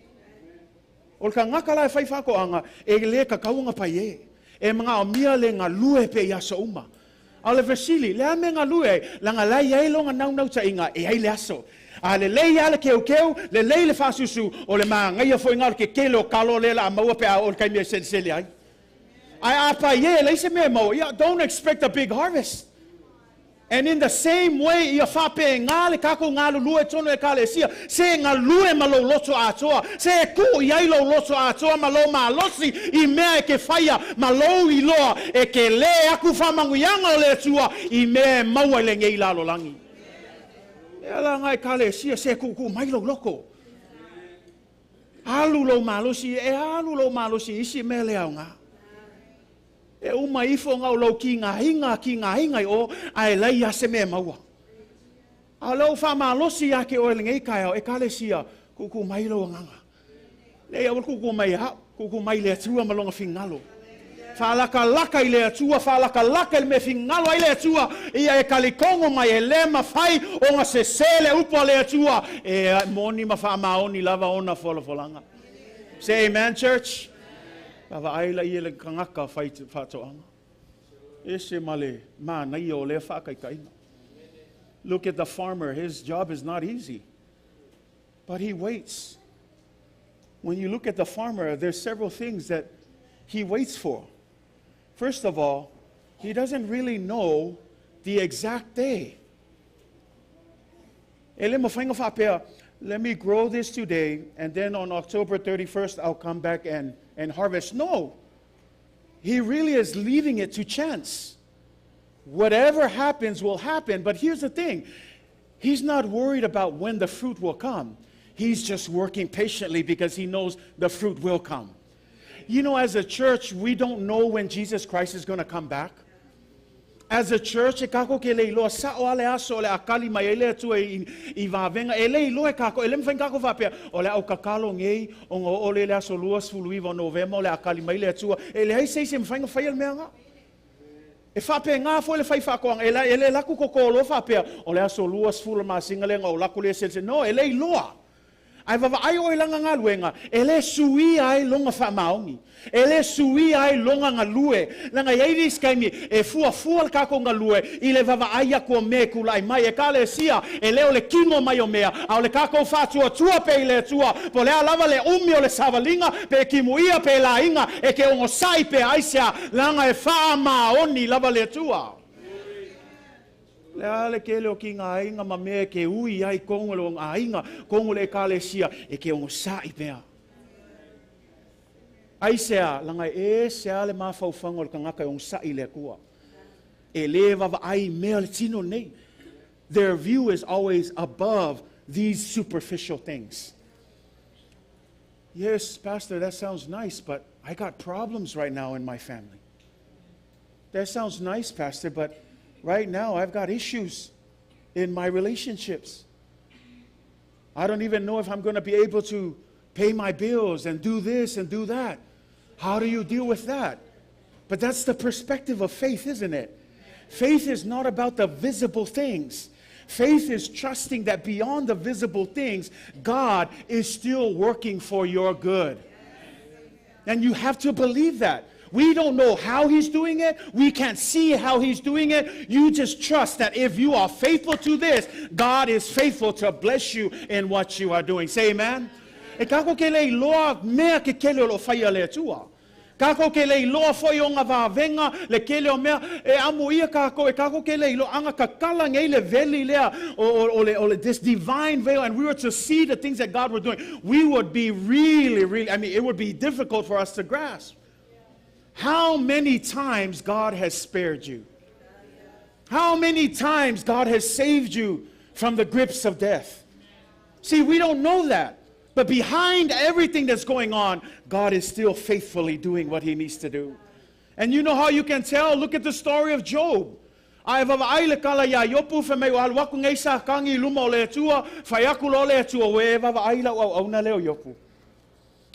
O le tagata la e fai faatoaga, e le tatau ona paie. E manaomia le galue pea i aso uma. A o le fesili, le a mea e galue ai? Leaga la e i ai lona naunautaiga e ai le aso. A lelei lava le keukeu, lelei le faasusu, o le manaia foi lena o le tetele o talo lea o le a maua pe a oo i le taimi e selesele ai. Ae a paie e leai se mea e maua, ia, don't expect a big harvest. And in the same way, ia faapena le tatou galulue tonu Ekalesia, se galue ma lou loto atoa, se tuu i ai lou loto atoa ma lou malosi i mea e ke faia ma lou iloa e kele aku faamanuiaga o le Atua i mea e maua i lenei lalolagi. E ala nga Ekalesia, se tuutuu mai lou loto. Alu lou malosi, e alu lou malosi i isi mea le aoga. E uma ifo na o lou kigaina kigaina i o, ae leai lava se mea e maua. A o lea ua faamalosi ia te oe i lenei taeao, Ekalesia, tuutuu mai lou agaga. Leai, aua le tuutuu mai ia au, tuutuu mai i le Atua ma Lona finagalo. Faalatalata i le Atua, faalatalata i le mea e finagalo ai le Atua, ia e talitonu mai e le mafai ona sese le upu a le Atua, e moni ma faamaoni lava ona folafolaga. Say amen, church. Vaavaai laia i le tagata fai faatoaga. Ese ma le manaia o lea faataitaiga. Look at the farmer, his job is not easy. But he waits. When you look at the farmer, there's several things that he waits for. First of all, he doesn't really know the exact day. E le mafai ona faapea, let me grow this today and then on October 31st I'll come back and, and harvest. No. He really is leaving it to chance. Whatever happens will happen. But here's the thing. He's not worried about when the fruit will come. He's just working patiently because he knows the fruit will come. You know, as a church, we don't know when Jesus Christ is going to come back. As a church, e kākou ke le iloa sa'o a le aso o le a kali mai ai le Atua i, i vavega. E le iloa e kākou, e le mafai ona kākou faapea, o le a ou tatalo nei, ona oo lea i le aso 29 o Novema o le a kali mai le Atua. E leai se isi e mafai ona faia le mea lena. E faapena foi le faifaatoaga, e, e le alu atu toto loa faapea, o le aso 20 o le masina lea ona ou alu atu lea e selesele. No, e le iloa. Ae vavaai oe i lana galuega, e le suia ai lona faamaoni, e le suia ai lona galue. Leaga e i ai nisi taimi e fuafua le tatou galue i le vavaai atu o mea e tulai mai. Ekalesia, e le o le kino mai o mea, a o le tatou faatuatua pea i le Atua, po o le a lava le umi o le savaliga, pe timuia pe laina, e te onosai pea. Aisea? Leaga e faamaoni lava le Atua. Le a le tele o kiga aiga ma mea e ke ui ai tonu o le aiga, tonu o le ekalesia, e ke onosa'i pea. Aisea? Leaga e ese lava le mafaufauga o le tagata e onosa'i i le Atua. E le vavaai i mea o le tino lenei. Their view is always above these superficial things. Yes, Pastor, that sounds nice, but I got problems right now in my family. That sounds nice, Pastor, but right now I've got issues in my relationships. I don't even know if I'm going to be able to pay my bills and do this and do that. How do you deal with that? But that's the perspective of faith, isn't it? Faith is not about the visible things. Faith is trusting that beyond the visible things, God is still working for your good. And you have to believe that. We don't know how he's doing it. We can't see how he's doing it. You just trust that if you are faithful to this, God is faithful to bless you in what you are doing. Say amen. E kākou ke le iloa mea ke kele o lo o faia e le Atua. Kākou ke le iloa foi o nga vavega le kele o mea e amo ia kākou, e kākou ke le iloa aga kakala nei le veli lea o, o, o, le, o le this divine veil, and we were to see the things that God were doing, we would be really, really, I mean, it would be difficult for us to grasp. How many times God has spared you? How many times God has saved you from the grips of death? See, we don't know that. But behind everything that's going on, God is still faithfully doing what he needs to do. And you know how you can tell? Look at the story of Job. A e vavaai le kala iā Iopu, fai mai, Ua alu aku nei Satani i luma o le Atua, fai aku loa le Atua, Ua e vavaai i lau auauna lea o Iopu.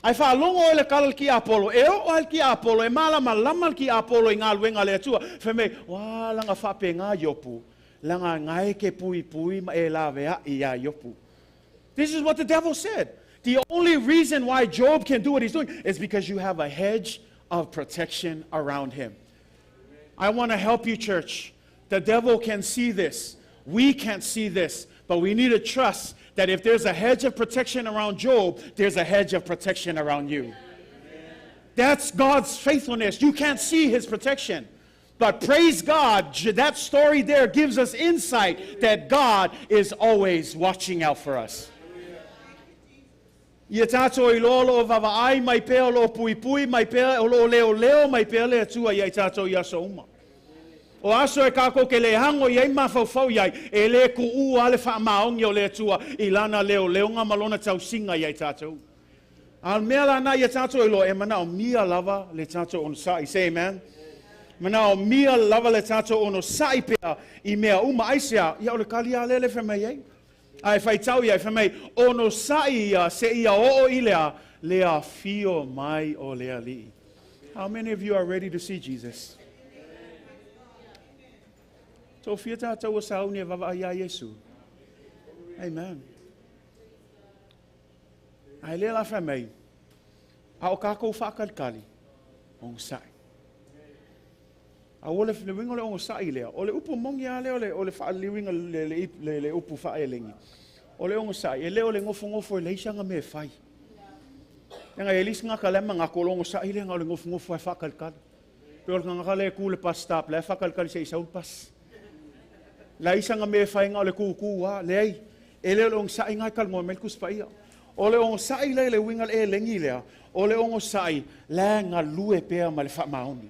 Ae faalogo oe i le kala o le tiapolo, e oo lava i le tiapolo, e malamalama le tiapolo i galuega a le Atua, fai mai, Ua laga faapena Iopu, laga gae ke puipui ma e laveai iā Iopu. This is what the devil said. The only reason why Job can do what he's doing is because you have a hedge of protection around him. I want to help you, church. The devil can see this. We can't see this. But we need to trust that if there's a hedge of protection around Job, there's a hedge of protection around you. That's God's faithfulness. You can't see his protection. But praise God, that story there gives us insight that God is always watching out for us. Ia tātou iloa o loo vavaai mai pea, o loo puipui mai pea, o loo leoleo mai pea le Atua ia i tātou i aso uma. O aso e kākou ke le hago i ai mafaufau i ai, e le kuʻu a le faamaoni o le Atua i lana leoleoga ma lona tausiga ia i tātou. A o le mea lana ia tātou iloa, e manaomia lava le tātou onosaʻi. Say amen. Manaomia lava le tātou onosaʻi pea i mea uma. Aisea? Ia o le kali a lea le fai mai ai. A e faitau ia, e fai mai, onosaʻi ia seia oo i le a, le afio mai o le Alii. How many of you are ready to see Jesus? Toafia tātou ua sauni e vavaai iā Iesu? Amen. Ae lea la fai mai, a o kākou faakalikali, onosai. A ua le le uiga o le onosai lea, o le upu moni lava lea o le, o le faaliliuina le, le, le, le upu faaelegi. O le onosai, e le o le nofonofo e leai sana mea e fai. Leaga e i ai le isi tagata la e manatu o le onosai lea na o le nofonofo lava e faakalikali. Pei o le tagata lea e tu i le bus stop, la e faakalikali se i sau le pasi. Leai sana mea e fai na o le tūtū lava. Leai, e le o le onosai lena e talanoa mai ai le Tusi Paia. O le onosai lea i le uiga o le elegi lea, o le onosai la e galue pea ma le faamaoni.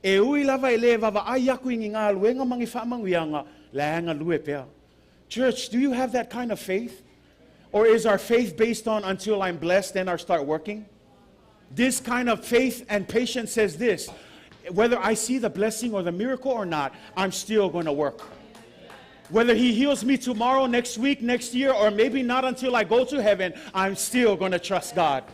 E ui lava e le vavaai aku i ni galuega ma ni faamanuiaga, la e galue pea. Church, do you have that kind of faith? Or is our faith based on until I'm blessed then I start working? This kind of faith and patience says this. Whether I see the blessing or the miracle or not, I'm still going to work. Whether he heals me tomorrow, next week, next year, or maybe not until I go to heaven, I'm still going to trust God.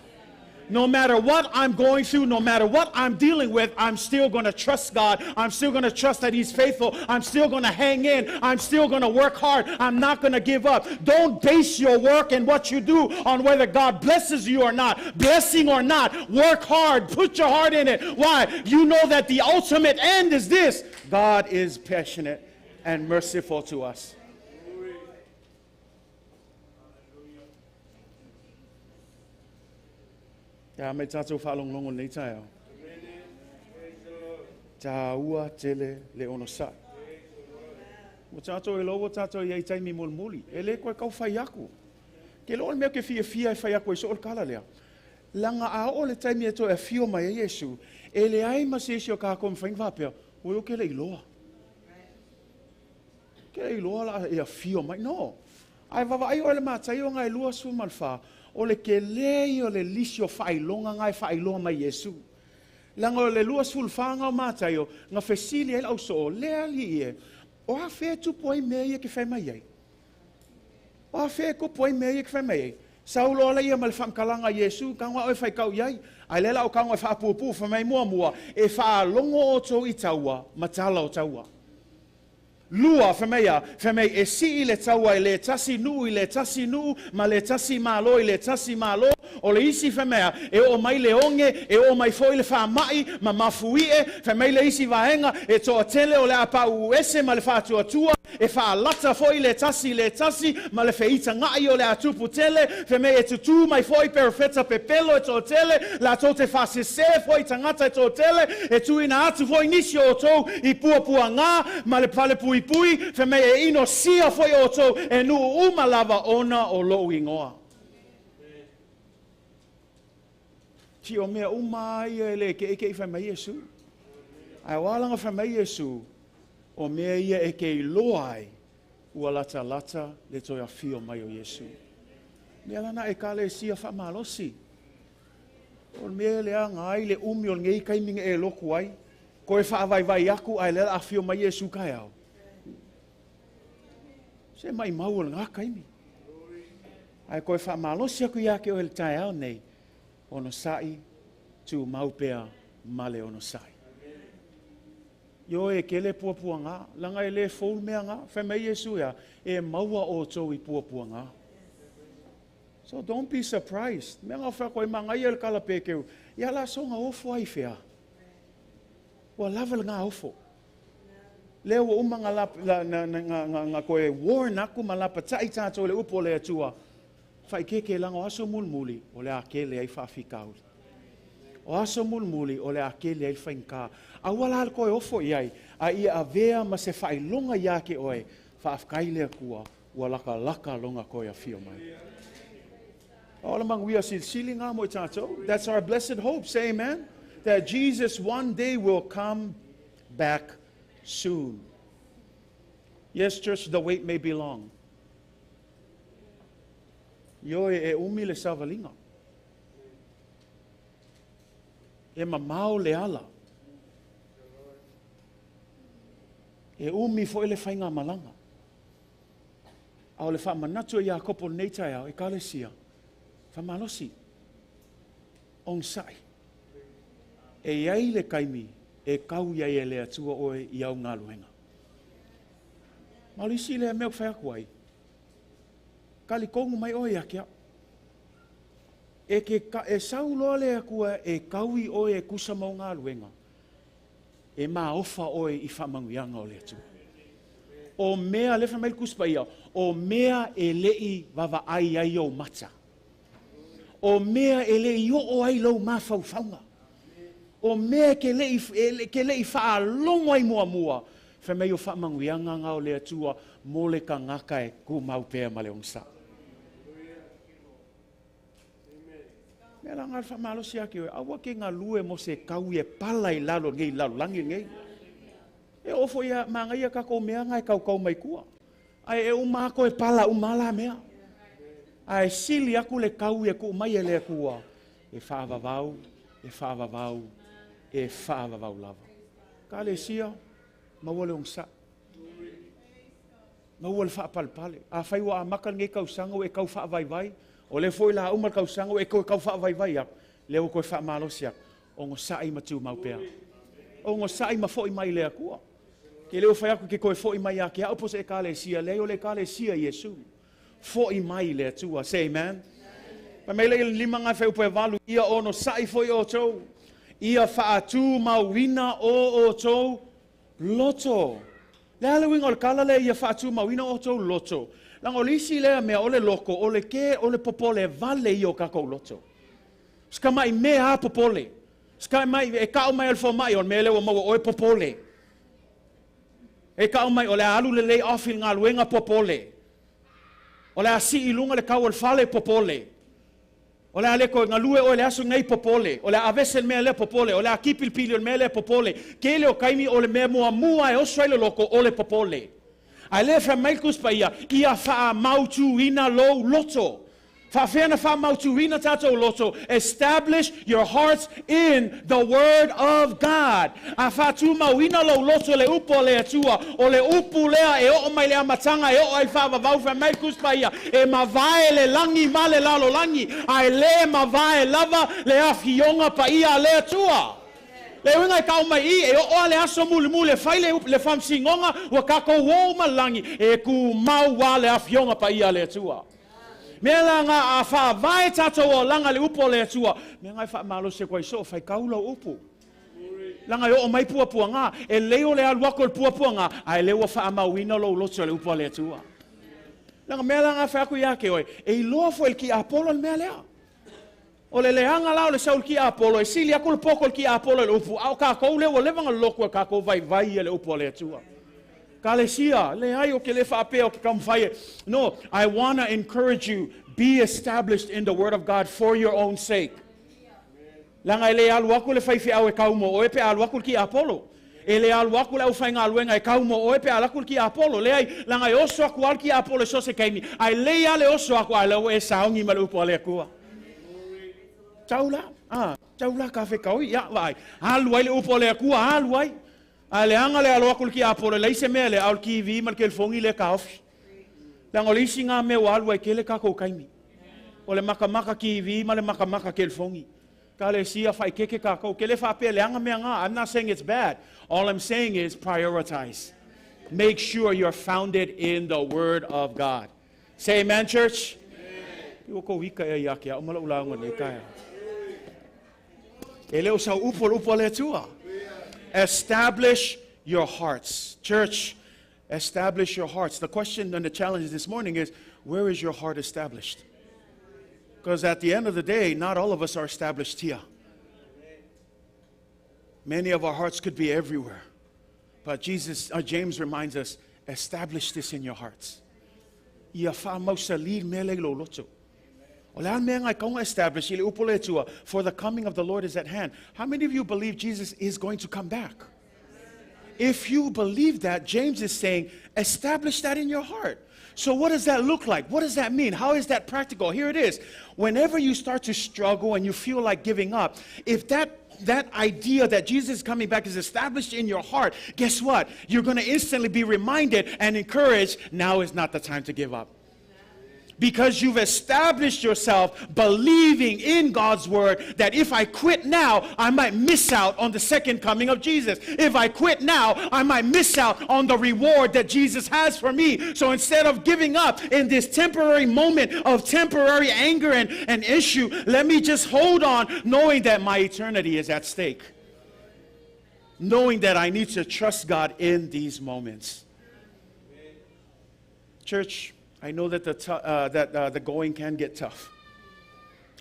No matter what I'm going through, no matter what I'm dealing with, I'm still going to trust God. I'm still going to trust that He's faithful. I'm still going to hang in. I'm still going to work hard. I'm not going to give up. Don't base your work and what you do on whether God blesses you or not. Blessing or not, work hard. Put your heart in it. Why? You know that the ultimate end is this: God is passionate and merciful to us. Ia mai tātou whaalonglongo nei taeao. Tā ua tele le ono sai. Mo tātou e lowo tātou i ai taimi mulimuli. E le koe kau whai aku. Ke lo o le mea ke fia fia e whai aku e so o le kala lea. Langa a o le taimi e toe a fio mai e Iesu, e le ai ma se isi o kākou ma whainga whapea, oi o ke le iloa. Ke le iloa la e a fio mai. No. Ai vava ai o le mātai o ngai lua su malfa, o le ke le o le lisi o whailonga ngai whailoa mai Iesu. Langa o le lua sulfa ngā mātai o, ngā fesili ai lau so, le ali ie, o a whea tupu ai mea ia ke whai mai ai. O a whea kupu ai mea ia ke whai mai ai. Saulo ala ia ma le whamkalanga Iesu, ka ngā oe whai kau iai. Ai lela o ka ngā whaapupu, wha mai mua mua, e whaalongo o tō i taua, matala o taua. Lua, wha mai e si i le taua i le tasi nuu, i le tasi nuu, ma le tasi malo, i le tasi malo, o le isi wha mea, e o mai le onge, e o mai foi le wha mai, ma mafuie, wha mai le isi vaenga, e toa tele o le apa uese ma le whātua e whaalata foi le tasi, ma le wheita ngai o le atupu tele, wha mea e tutu mai foi perofeta pepelo e toa tele, la tō te whasese foi tangata e toa tele, e tuina atu foi nisi o tō i pua pua ngā, ma le pale pui pui, wha mea e ino sia foi o tō, e nuu uma lava ona o lou ingoa. Ti o mea uma ia e le ke eke i whai mai Iesu. Ai walanga whai mai Iesu, o mea ia e ke iloa ai, ua lata lata le toi a fio mai o Iesu. Mea lana e kale sia wha malosi. O mea le anga ai le umi o ngei kaiminga e loku ai, koe wha vai vai aku ai le a fio mai Iesu kai au. Se mai mau o ngā kaimi. Ai koe wha malosi aku ia ke o hele tai au nei, ono sai, tu maupea male ono sai. Yo e kele pua pua ngā, langa e le fōl mea ngā, whai mai Iesu ia, e maua o tō i pua pua ngā. So don't be surprised. Mea ngā whai koe manga ia le kala pēkeu, ia la songa ofo ai whea. Ua lava le ngā ofo. Lea ua uma ngā, la, na, na, ngā, ngā, ngā koe warn aku ma lapa tai tātou le upo le atua. Whai keke langa o aso mulmuli, o le akele ai whaafikauli. O aso mulmuli, o le akele ai whainka. A ua la koe ofo i ai, a ia avea ma se whailonga ia ke oe, whaafkai lea kua, ua laka laka longa koe a fio mai. O le manguia silsili ngā mo i tātou. That's our blessed hope, say amen. That Jesus one day will come back soon. Yes, church, the wait may be long. Yo e umi le savalinga. E mamao le ala. E umi fo ele whainga malanga. A o le wha manatu e Iakopo nei tai au, e kalesia. Wha malosi. Ong sai. E iai le kaimi, e kau iai e le atua oe i au ngā luenga. Maulisi le mea whai aku ai. Kali kongu mai oe akia. E, ke, ka, e sauloa le akua e kaui oe e kusa mau ngā luenga. E maofa oe i whamanguianga o le atua. O mea, le whamai kuspa ia, o mea e lei wawa ai ai o mata. O mea e lei o ai lau mawhauwhaunga. O mea ke lei, e, ke lei whaalongo ai mua mua. Whamai o whamanguianga ngā o le atua, mō le ka ngaka e ku mau pea ma le ongsa. Mea la ngā whamalosi ake oe, aua ke ngā lue mo se kau e pala i lalo ngei lalo langi ngei. E ofo ia manga ia kako mea ngai kau kau mai kua. Ai e umako e pala umala mea. Ai sili aku le kau e ku mai e le kua. E whaavavau, e whaavavau, e whaavavau lava. Ekalesia, maua le ogosa'i. Maua le faapalepale. Afai ua amata lenei tausaga ua e tau faavaivai, o lea foi o le a uma le tausaga ua e toe tau faavaivai atu, lea ua toe faamalosi atu, onosai ma tumau pea. Onosai ma fo'i mai i le Atua. Ke le o fai atu ke toe fo'i mai ia te au po o se Ekalesia, leai o le Ekalesia Iesu. Fo'i mai i le Atua. Say amen. Fai mai le 5:8, ia onosai foi outou, ia faatumauina o outou loto. Le a le uiga o le tala lea ia faatumauina o outou loto? Leaga o le isi lea mea o le loto, o le ke o le popole vale ia o tatou loto. Se tama'i mea a popole. Se tama'i e ta'u mai e le fomai o le mea lea ua maua i oe popole. E ta'u mai o le a alu le lay off i le galuega popole. O le a sii i luga le tau o le fale popole. O le a le toe galue oe i le aso lenei popole. O le a aveese le mea lea popole. O le a kipi le pili o le mea lea popole. Tele o taimi o le mea muamua e oso ai le loto o le popole. Ae lea e fai mai le Tusi Paia, ia faamautuina lou loto. Faapefea ona faamautuina tatou loto? Establish your hearts in the word of God. A faatumauina lou loto i le upu a le Atua, o le upu lea e oo mai le amataga e oo ai i le faavavau, fai mai le Tusi Paia, e mavae le lagi ma le lalolagi, ae le mavae lava le afioga paia a le Atua. Le uiga e tau mai i, e oo lava le aso mulimuli e fai le, le faamasinoga, ua tatou o uma i le lagi, e tumau lava le afioga paia a le Atua. Mea la na a faavae tatou olaga i le upu a le Atua, mea na e faamalosi atu ai soo, faitau lau upu. Leaga e oo mai puapuaga, e lelei o le alu atu o le puapuaga, ae lea ua faamauina lou loto i le upu a le Atua. Leaga mea la na fai atu ia te oe, e iloa foi e le tiapolo le mea lea. O le leaga la o le sau i le tiapolo, e sili atu le poto i le tiapolo i le upu, a o tatou lea ua leva ona lotu e tatou vaivai ia le upu a le Atua. Ekalesia, leai ou te le faapea ou te taumafai e, no, I wanna encourage you, be established in the word of God for your own sake. Leaga e le alu atu le faifeau e kau mo oe pe a alu atu le tiapolo. E le alu atu le aufaigaluega e kau mo oe pe a alu atu le tiapolo. Leai, leaga e oso atu lava le tiapolo i so o se taimi, a e lelei lava le oso atu a o lea ua e saogi ma le upu a le Atua. Tau la, a, tau la ka fekaoi, ia, vaai, alu ai le upu a le Atua, alu ai. Ae leaga le alo atu o le tiapolo e leai se mea lea, a o le TV ma le telefoni lea e taofi. Leaga o le isi na mea ua alu ai tele tatou taimi. O le matamata TV ma le matamata telefoni. Ekalesia faaeteete tatou. Ke le faapea leaga mea na. I'm not saying it's bad. All I'm saying is prioritize. Make sure you're founded in the word of God. Say amen, church. Amen. Ua kou ika ea ia te au ma lou lauga nei taeao. E le o sau upu o le upu a le Atua. Establish your hearts. Church, establish your hearts. The question and the challenge this morning is, where is your heart established? Because at the end of the day, not all of us are established here. Many of our hearts could be everywhere. But Jesus, James reminds us, establish this in your hearts. Ia faamausali le mea lea i lou loto. O le a le mea na e tatau ona establish i le upu o le Atua, for the coming of the Lord is at hand. How many of you believe Jesus is going to come back? If you believe that, James is saying, establish that in your heart. So what does that look like? What does that mean? How is that practical? Here it is. Whenever you start to struggle and you feel like giving up, if that idea that Jesus is coming back is established in your heart, guess what? You're going to instantly be reminded and encouraged, now is not the time to give up. Because you've established yourself believing in God's word that if I quit now, I might miss out on the second coming of Jesus. If I quit now, I might miss out on the reward that Jesus has for me. So instead of giving up in this temporary moment of temporary anger and issue, let me just hold on, knowing that my eternity is at stake. Knowing that I need to trust God in these moments. Church, I know that the going can get tough.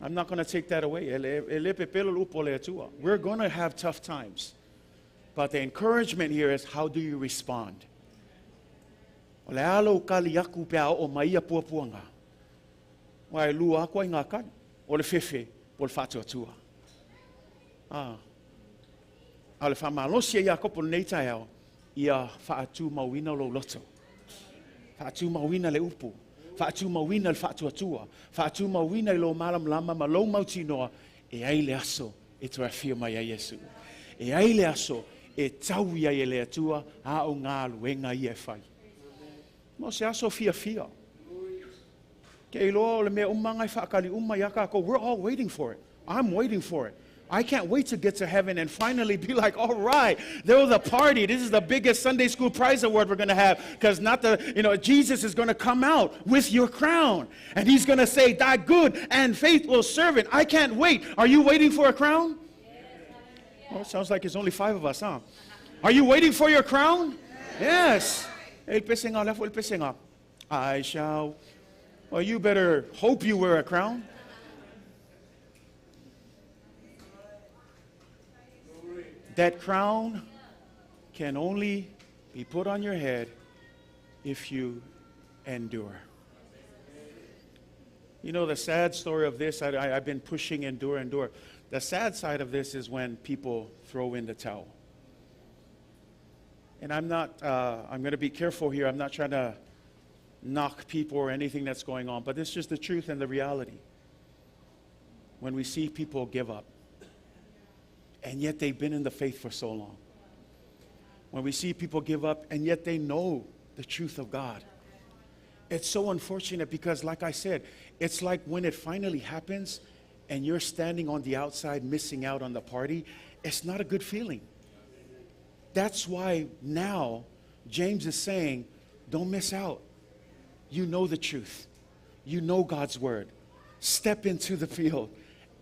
I'm not going to take that away. E le pepelo le upu o le Atua. We're going to have tough times. But the encouragement here is, how do you respond? O le a lou tali atu pe a oo mai ia puapuaga. Ua e lua aku ai ngā kali. O le fefe po o le faatuatua. Ah. A o le faamalosi e Iakopo lenei taeao, ia faatumauina lou loto. Faatumauina le upu. Faatumauina le faatuatua. Faatumauina i lou malamalama ma lou mautinoa, e ai le aso e toe afio mai ai Iesu. E ai le aso e tau ia e le atua a o ngā luenga ia e whai. Mo se aso fia fia. Ke iloa o le mea umanga i whaakali uma ia kākou. We're all waiting for it. I'm waiting for it. I can't wait to get to heaven and finally be like, all right, there was a party. This is the biggest Sunday school prize award we're going to have because not the, you know, Jesus is going to come out with your crown and he's going to say, thy good and faithful servant. I can't wait. Are you waiting for a crown? Well, it sounds like it's only 5 of us, huh? Are you waiting for your crown? Yes. I shall. Well, you better hope you wear a crown. That crown can only be put on your head if you endure. You know, the sad story of this, I've been pushing endure, endure. The sad side of this is when people throw in the towel. And I'm not, I'm going to be careful here. I'm not trying to knock people or anything that's going on, but it's just the truth and the reality. When we see people give up, and yet they've been in the faith for so long. When we see people give up, and yet they know the truth of God. It's so unfortunate because, like I said, it's like when it finally happens and you're standing on the outside missing out on the party, it's not a good feeling. That's why now James is saying, don't miss out. You know the truth. You know God's word. Step into the field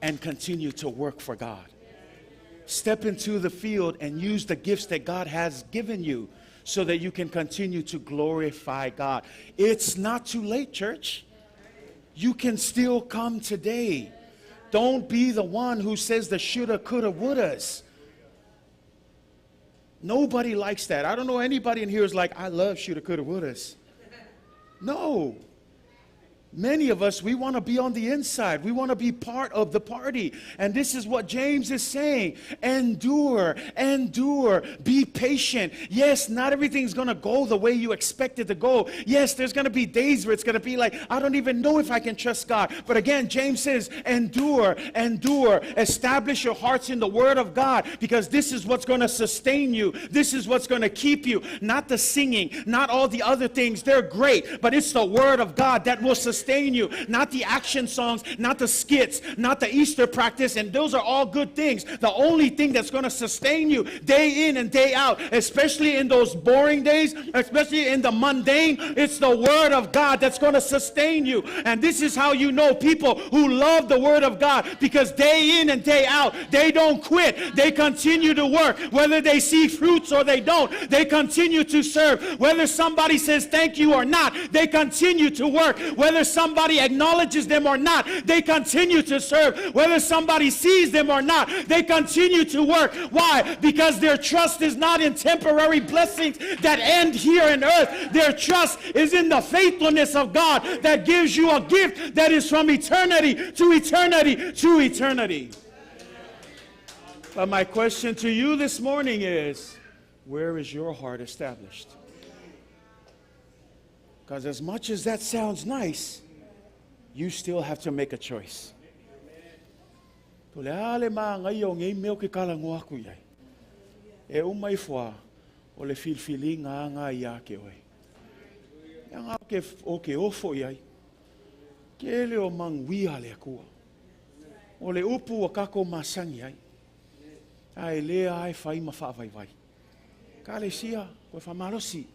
and continue to work for God. Step into the field and use the gifts that God has given you so that you can continue to glorify God. It's not too late, church. You can still come today. Don't be the one who says the shoulda, coulda, wouldas. Nobody likes that. I don't know anybody in here who's like, I love shoulda, coulda, wouldas. No. Many of us, we want to be on the inside. We want to be part of the party. And this is what James is saying. Endure, endure, be patient. Yes, not everything's going to go the way you expect it to go. Yes, there's going to be days where it's going to be like, I don't even know if I can trust God. But again, James says, endure, endure. Establish your hearts in the Word of God, because this is what's going to sustain you. This is what's going to keep you. Not the singing, not all the other things. They're great, but it's the Word of God that will sustain you, not the action songs, not the skits, not the Easter practice, and those are all good things. The only thing that's going to sustain you day in and day out, especially in those boring days, especially in the mundane, it's the Word of God that's going to sustain you. And this is how you know people who love the Word of God, because day in and day out, they don't quit. They continue to work, whether they see fruits or they don't. They continue to serve. Whether somebody says thank you or not, they continue to work. Whether somebody acknowledges them or not, they continue to serve. Whether somebody sees them or not, they continue to work. Why? Because their trust is not in temporary blessings that end here on earth. Their trust is in the faithfulness of God that gives you a gift that is from eternity to eternity to eternity. But my question to you this morning is, where is your heart established? Because as much as that sounds nice, you still have to make a choice. E umai fua o le filfilinga anga ia ke oe. Anga o ke ofo iai. Ke le o mangwia le akua. O le upu o kako masangi ai. Ai lea ai whai ma whaavaivai. Ka le sia, koe whamalosi.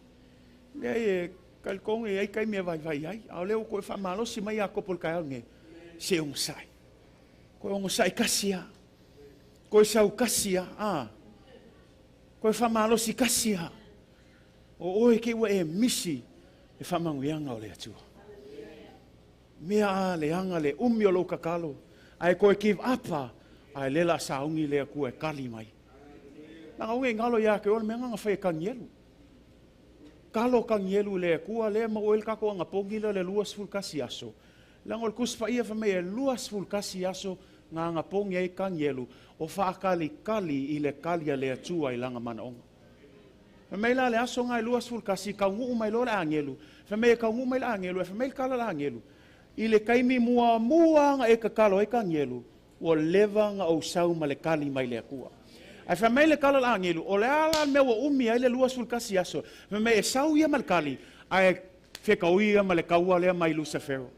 Lea e kalkong e ai kai mea vai vai ai. A leo koe whamalosi mai a kopol kai au nge. Se ongosai. Koe ongosai kasia. Koe sau kasia. Ah. Koe whamalosi kasia. O oe ke ua e misi e whamanguianga o le atua. Mea a le anga le umi o lau kakalo. Ai koe give apa. Ai lela saungi le akua e kali mai. Nanga unge ngalo ia ke ole mea nganga whai e kangielu. Kalo kangielu le akua le ma oel kako anga pongila le luas fulkasi aso. Langa ol kuspa ia whamei e luas fulkasi aso ngā anga pongi ai kangielu o whaakali kali i le kali a le atua i langa manaonga. Whamei la le aso ngā i luas fulkasi ka nguu mai lo le angelu. Whamei e ka nguu mai le angelu e whamei kala le angelu. I le kaimi mua mua anga e kakalo e kangielu. Ua leva nga o sau ma le kali mai le akua. Ae fai mai le tala a le agelu, O le a la le mea ua umi ai le 21 aso? Fai mai, E sau ia ma le tali, ae fetaui ia ma le taua lea mai Lusefero.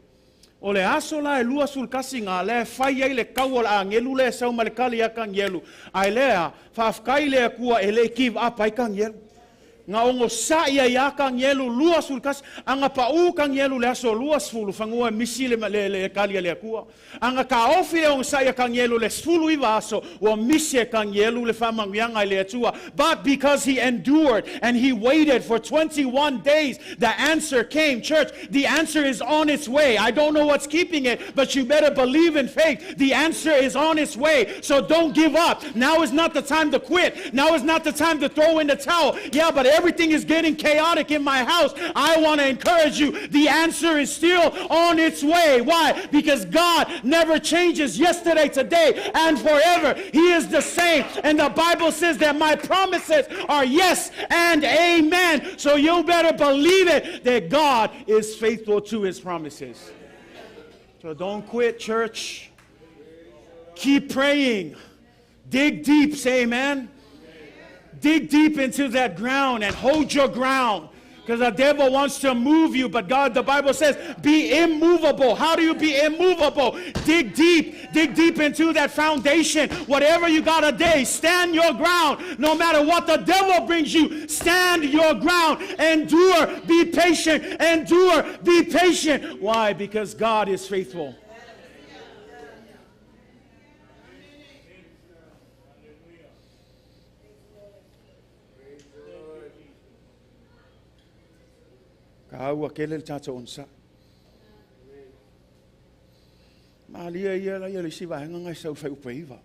O le aso la e 21 ga lea e fai ai le taua o le agelu lea e sau ma le tali ia Tanielu. Ae lea, faafetai i le Atua e le i give up ai Tanielu. Na ogosa'i ai lava Tanielu 21, a na pa'u Tanielu i le aso 20, fanua e misi le, le, le tali a le Atua. A na taofi le ogosa'i a Tanielu i le 19 aso, ua misi e Tanielu le faamanuiaga i le Atua. But because he endured and he waited for 21 days, the answer came. Church, the answer is on its way. I don't know what's keeping it, but you better believe in faith. The answer is on its way. So don't give up. Now is not the time to quit. Now is not the time to throw in the towel. Yeah, but everything is getting chaotic in my house. I want to encourage you. The answer is still on its way. Why? Because God never changes yesterday, today, and forever. He is the same. And the Bible says that my promises are yes and amen. So you better believe it that God is faithful to his promises. So don't quit, church. Keep praying. Dig deep, say amen. Dig deep into that ground and hold your ground. Because the devil wants to move you, but God, the Bible says, be immovable. How do you be immovable? Dig deep. Dig deep into that foundation. Whatever you got a day, stand your ground. No matter what the devil brings you, stand your ground. Endure. Be patient. Endure. Be patient. Why? Because God is faithful. Ka ua kele le tātou onsa. Malia ia la ia le isi vaega ngai sau fai upa iva.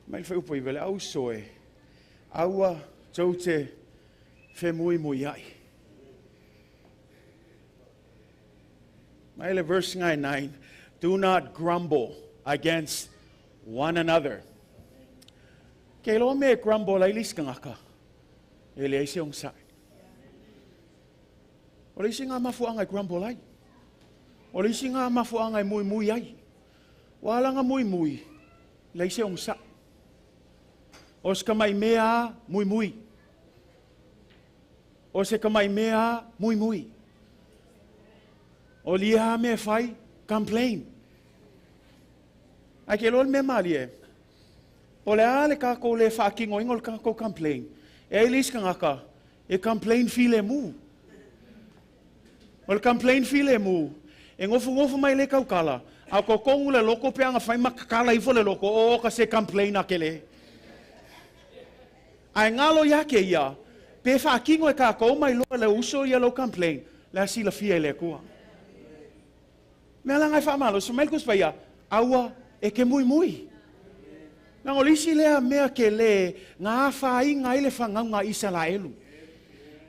Mai fai upa iva le au soe. Aua tou te femuimui ai. Mai le verse ngai 9. Do not grumble against one another. Ke lo me grumble ai lis kangaka. E le ai se ong sai. O le isi ngā mafuanga e grumble ai. O le isi ngā mafuanga e mui mui ai. Wa alanga mui mui. Le isi ong sa. O se kamai mea mui mui. O se kamai mea mui mui. O lia me fai complain. Ai ke lol me mali e. O le a le kako le whaakingo ingo le kako complain. E ai lis kangaka e complain file mu. O le complain file mu. E ngofu ngofu mai le kaukala. A ko kongu le loko pe anga whai makakala ifo le loko. O ka se complain a kele. Ai ngalo ia ke ia. Pe whaakingo e kako mai loa le uso ia lo complain. Le asi la fia le kua. Mea la ngai whaamalo. So mai kus paia. Aua e ke mui mui. Nanga o le isi lea mea ke le ngā whainga i le whangaunga Isaraelu.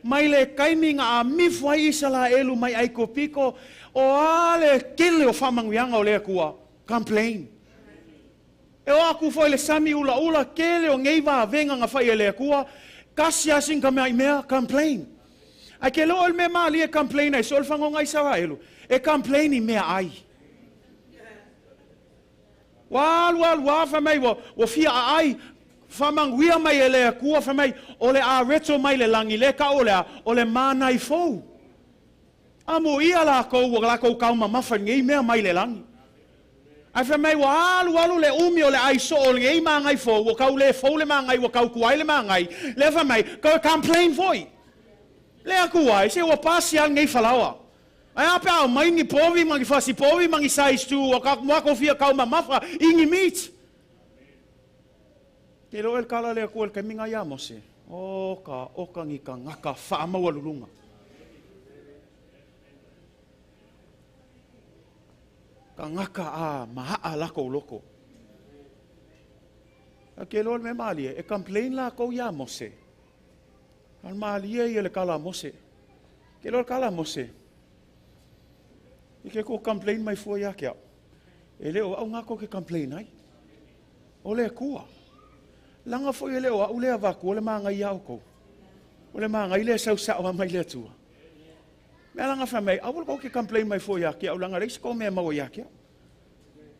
Mai le kaimi ngā amifu ai Isaraelu mai ai kopiko o a le kele o whamanguianga o lea kua. Complain. E o aku foi le sami ula ula kele o ngei vā venga ngā whai e lea kua. Kasi asin ka mea i mea, complain. Ai ke lo o le mea maali e complain ai, so o le whangaunga Isaraelu. E complain i mea ai. Wa alu alu a wha mai wa, wa fia a ai, whamanguia mai e lea kua wha mai, o le a reto mai le langi le ka o lea, o le mana i fou. A mo ia la kou, wa la kou kau mamafa ngei mea mai le langi. Ai wha mai wa alu alu le umi o le ai so o le ngei maangai fou, wa kau le fou le maangai, wa kau kuai le maangai. Le wha mai, kau complain foi. Le aku ai, se wa pasi al ngei falawa. Ai a pea mai ni povi, mangi fasi povi, mangi size 2, o ka mwako fia kau mamafa, ingi meat. Te lo el kala le aku el kaminga ia mose. O ka, o ka ngi ka ngaka whaamaua lulunga. Ka ngaka a mahaa lako loko. A ke lo el me malie, e complain la kou ia mose. Al malie ia le kala mose. Ke lo el kala mose. I ke ko complain mai fua ia ke au. E leo au ngā ko ke complain ai. O le kua. Langa fo i leo au lea vaku o le maangai au kou. O le maangai le sau sao a mai le atua. Mea langa wha mai, au ko ke complain mai fua ia ke au langa reis ko mea maua ia ke au.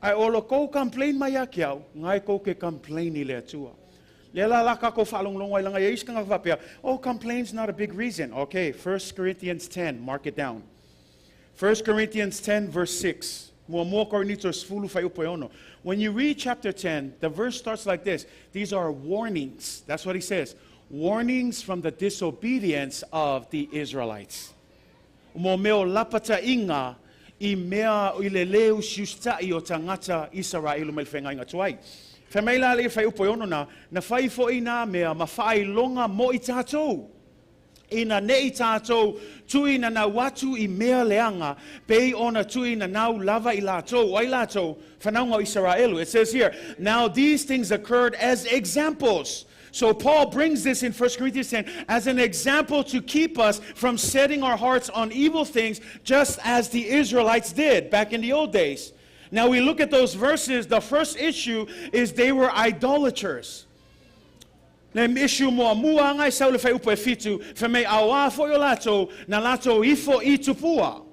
Ae o lo kou complain mai ia te au, ngai kou ke complain i le Atua. Lea la la kākou faalogologo ai laga e i ai isi tagata faapea, oh, complain's not a big reason. Okay, 1 Corinthians 10, mark it down. 1 Corinthians 10 verse 6. Muamua Korinito e sefulu fuaiupu e ono. When you read chapter 10, the verse starts like this. These are warnings. That's what he says. Warnings from the disobedience of the Israelites. Mo mea o lapataiga i mea i le lē usiusitaʻi o tagata Isaraelu mai le feagaiga tuai. Fai mai la le fuaiupu e ono na, na fai foʻi nā mea ma faailoga mo i tatou, ina neʻi tatou tuuinanau atu i mea leaga, pei ona tuuinanau lava i latou, o ai latou? Fanauga o Isaraelu. It says here, now these things occurred as examples. So Paul brings this in 1 Corinthians 10 as an example to keep us from setting our hearts on evil things, just as the Israelites did back in the old days. Now we look at those verses. The first issue is they were idolaters. Le issue muamua agai sau le fuaiupu e fitu, fai mai auā foʻi o latou, na latou ifo i tupua.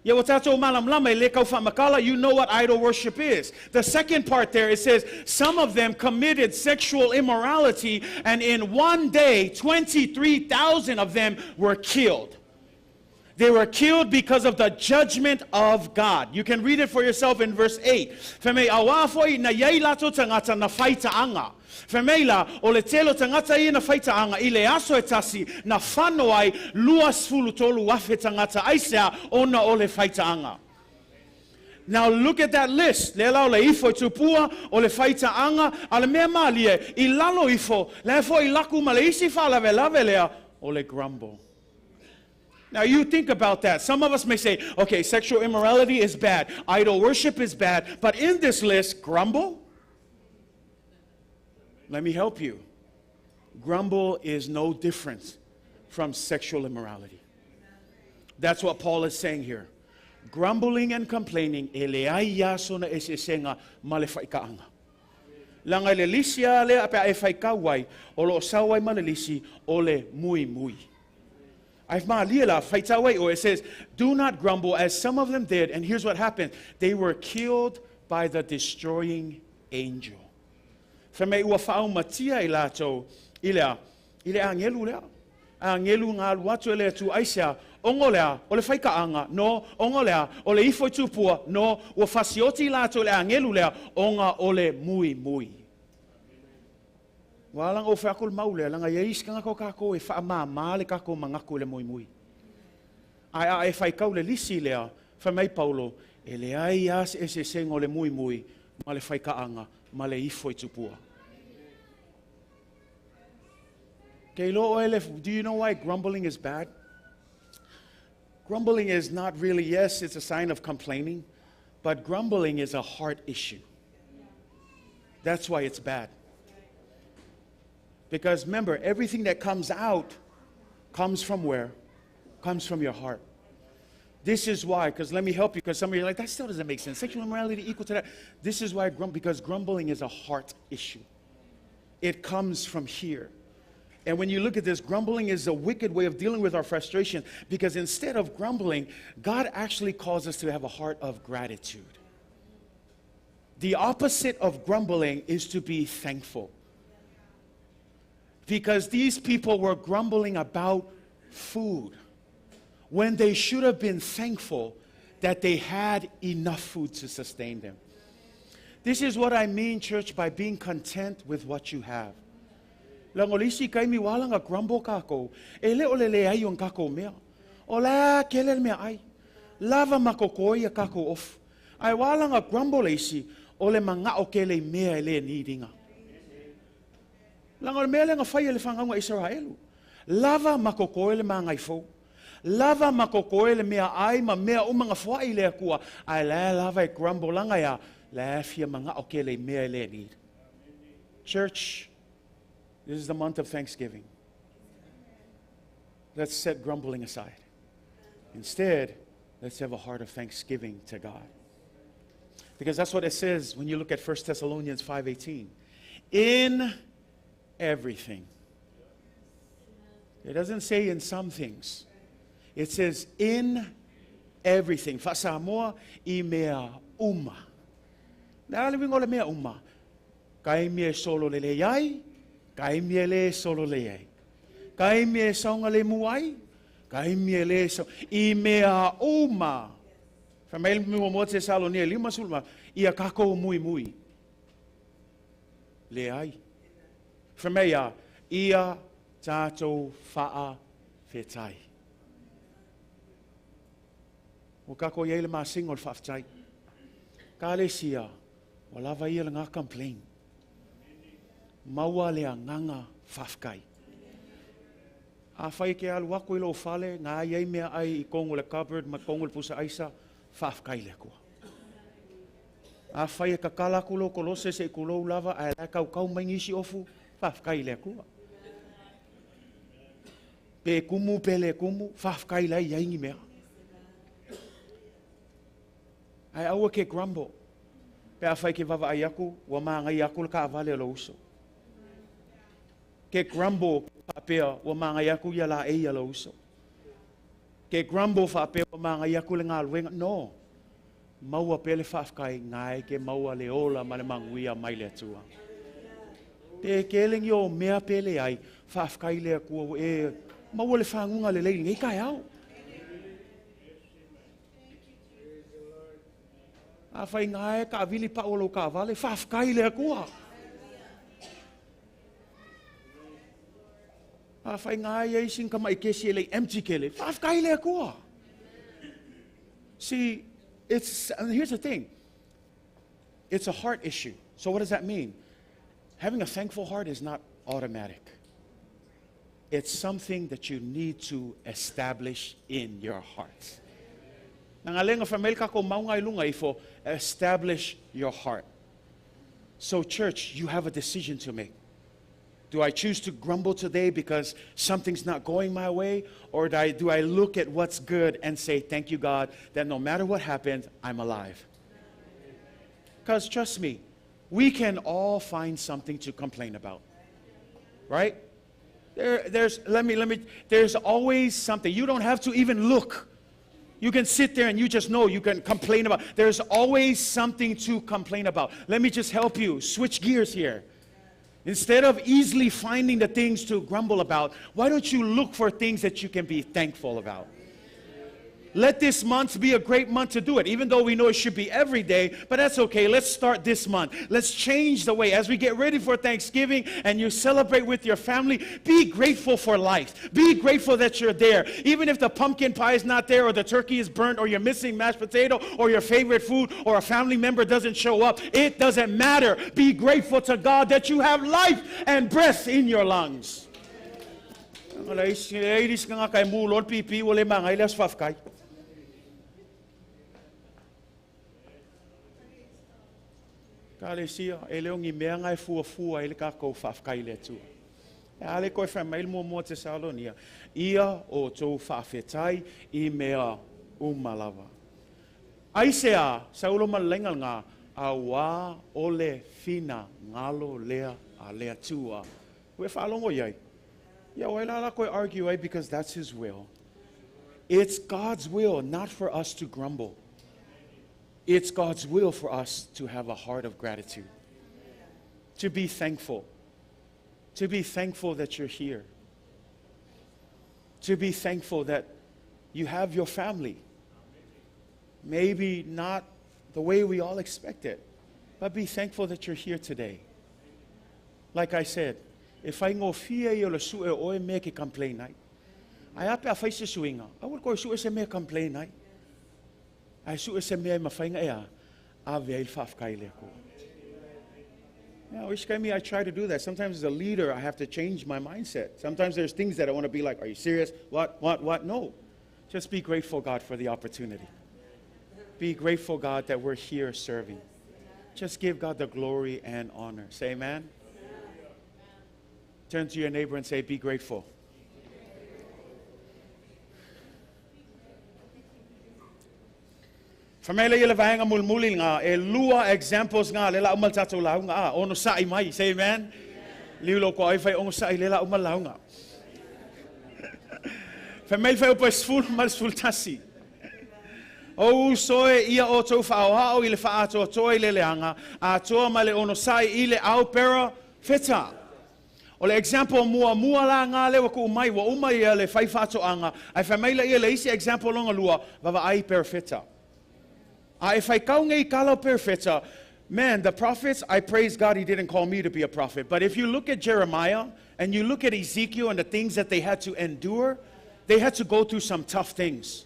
Ia ua tatou malamalama e lē kau faamatala, you know what idol worship is. The second part there, it says, some of them committed sexual immorality, and in one day, 23,000 of them were killed. They were killed because of the judgment of God. You can read it for yourself in verse 8. Fai mai, auā foʻi na i ai latou tagata na faitaaga. Fai mai la, o le tele o tagata ia na faitaaga i le aso e tasi na fano ai 23,000 tagata aisea ona o le faitaaga. Now look at that list, lea la o le ifo i tupua, o le faitaaga, a o le mea malie, i lalo ifo, la e foʻi laku ma le isi faalavelave lea, o le grumble. Now you think about that. Some of us may say, okay, sexual immorality is bad, idol worship is bad, but in this list, grumble? Let me help you. Grumble is no different from sexual immorality. That's what Paul is saying here. Grumbling and complaining, e leai lava sona eseesega ma le faikaaga. Laga i le lisi lava lea pe a e faikau ai, o lo o sau ai ma le lisi o le muimui. Ae malie la, faitau ai oe, it says, do not grumble as some of them did, and here's what happened, they were killed by the destroying angel. Fai mai ua faaumatia i latou i le a? I le agelu lea. Agelu nga alu atu e le Atua aisea? Ona o le a? O le faikaaga? No. Ona o le a? O le ifo i tupua? No. Ua fasioti i latou i le agelu lea, ona o le muimui. Ua ala ona ou fai atu le mau lea, leaga e i ai isi tagata o tatou e faamama le tatou manatu i le muimui. Ae a e faitau le lisi lea, fai mai Paulo, e leai lava se eseesega o le muimui ma le faikaaga ma le ifo i tupua. Ke iloa oe le, do you know why grumbling is bad? Grumbling is not really, yes, it's a sign of complaining, but grumbling is a heart issue. That's why it's bad. Because remember, everything that comes out comes from where? Comes from your heart. This is why, because let me help you, because some of you are like, that still doesn't make sense. Sexual immorality equal to that. This is why, because grumbling is a heart issue. It comes from here. And when you look at this, grumbling is a wicked way of dealing with our frustration, because instead of grumbling, God actually calls us to have a heart of gratitude. The opposite of grumbling is to be thankful. Because these people were grumbling about food when they should have been thankful that they had enough food to sustain them. This is what I mean, church, by being content with what you have. Leaga o le isi kaimi ua ala ona grumble kākou, e le o le leai o ni kākou mea. O la kele le meaʻai. Lava ma koko ia kākou ofu. Ae ua ala ona grumble le isi, o le manaʻo kele i mea e le need ina. Leaga o le mea lea na fai e le fanauga Isaraelu. Lava ma koko e le māgaifou. Lava ma koko e le meaʻai ma mea uma na foaʻi i le Akua, ae la e lava e grumble laga e a, la e fia manaʻo kele i mea e le need. Church, this is the month of Thanksgiving. Let's set grumbling aside. Instead, let's have a heart of thanksgiving to God. Because that's what it says when you look at 1 Thessalonians 5:18. In everything. It doesn't say in some things. It says in everything. Faasamoa i mea uma. Le a le uiga o le mea uma, taimi e solo lelei ai, taimi e lē solo lelei ai. Taimi e saogalemu ai, taimi e lē sao, i mea uma. Fai mai le muamua Tesalonia 58, ia tatou muimui. Leai. Fai mai a, ia tatou faafetai. Ua tatou i ai i le masina o le faafetai. Kalesia, ua lava ia lena complain. Maua le agaga faafetai. Afai e te alu atu i lou fale, na i ai meaai i totonu o le cupboard ma totonu o le pusa aisa, faafetai i le Atua. Afai e tatala atu lou kolose se i tulou lava ae la e tautau mai nisi ofu, faafetai i le Atua. Pe tumu pe le tumu, faafetai la e i ai ni mea. Ae aua ke grumble pe afai ke vaavaai atu ua manaia atu le taavale a lou uso. Ke grumble faapea ua manaia atu ia laei a lou uso. Ke grumble faapea ua manaia atu le galuega. No. Maua pea le faafetai na e ke maua le ola ma le manuia mai le Atua. Pe tele ni ou mea pe leai, faafetai i le Atua ua e maua le faguga lelei i lenei taeao. Afai na e taavili pau o lou taavale, faafetai i le Atua. Afai na e i ai sina tamai kesi e le i empty kele, faafetai i le Atua. See, it's, and here's the thing. It's a heart issue. So what does that mean? Having a thankful heart is not automatic. It's something that you need to establish in your heart. Nangalenga famel kako maunga i lunga ifo, establish your heart. So church, you have a decision to make. Do I choose to grumble today because something's not going my way? Or do I look at what's good and say, thank you, God, that no matter what happens, I'm alive? Because trust me, we can all find something to complain about. Right? There's always something. You don't have to even look. You can sit there and you just know you can complain about. There's always something to complain about. Let me just help you. Switch gears here. Instead of easily finding the things to grumble about, why don't you look for things that you can be thankful about? Let this month be a great month to do it, even though we know it should be every day, but that's okay. Let's start this month. Let's change the way. As we get ready for Thanksgiving and you celebrate with your family, be grateful for life. Be grateful that you're there. Even if the pumpkin pie is not there or the turkey is burnt or you're missing mashed potato or your favorite food or a family member doesn't show up, it doesn't matter. Be grateful to God that you have life and breath in your lungs. Kalesia, e le o ni mea ngai fuafua i le kākou faafetai i le Atua. E a le koe whai mai le muamua Tesalonia, ia o tou faafetai i mea uma lava. Aisea, saulo ma le laina lena, auā o le finagalo lea a le Atua. Ua e faalogo i ai? Ia, o ai la la koe argue ai because that's his will. It's God's will not for us to grumble. It's God's will for us to have a heart of gratitude. To be thankful. To be thankful that you're here. To be thankful that you have your family. Maybe not the way we all expect it, but be thankful that you're here today. Like I said, e faigofie ia o le sue o oe mea e ke complain ai. Ae a pe a fai se suiga, aua le toe sue se mea e complain ai. Ae sue se mea e mafai ona e a, ave ai le faafetai i le Atua. Now, each time I try to do that. Sometimes as a leader, I have to change my mindset. Sometimes there's things that I want to be like, are you serious? What, what, what? No. Just be grateful, God, for the opportunity. Be grateful, God, that we're here serving. Just give God the glory and honor. Say amen. Turn to your neighbor and say, be grateful. Fai mai lea i le vaega mulimuli lena, e lua examples nga le la uma le tatou lauga. A, onosai mai. Say amen. Liu lo ko ai fai onosai le la uma le lauga. Fai mai le fuaiupu 11. O uso e, ia outou faaoao i le faatoatoa i le leaga, atoa ma le onosai i le au perofeta. O le example muamua la ngā lea ua tuu mai, ua uma ia le fai faatoaga, ae fai mai laia le isi example longa lua, vavaai perofeta. A e faitau nei tala o perofeta, man, the prophets, I praise God he didn't call me to be a prophet. But if you look at Jeremiah and you look at Ezekiel and the things that they had to endure, they had to go through some tough things.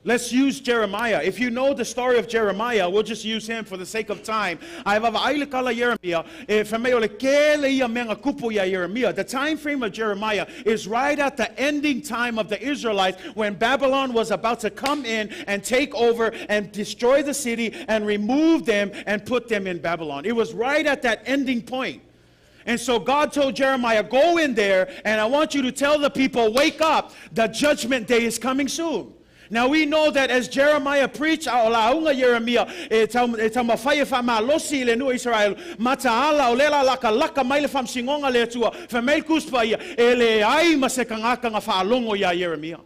Let's use Jeremiah. If you know the story of Jeremiah, we'll just use him for the sake of time. Ae vaavaai le tala Ieremia, e fai mai o le kele ia mea na tupu iā Ieremia. The time frame of Jeremiah is right at the ending time of the Israelites when Babylon was about to come in and take over and destroy the city and remove them and put them in Babylon. It was right at that ending point. And so God told Jeremiah, go in there and I want you to tell the people, wake up, the judgment day is coming soon. Now we know that as Jeremiah preached, a o lauga Ieremia, e tau, e taumafai e faamalosi i le nuu o Isaraelu, mataala o lea la lakalaka mai le faamasinoga a le Atua, fai mai le Tusi Paia, e leai ma se tagata na faalogo iā Ieremia.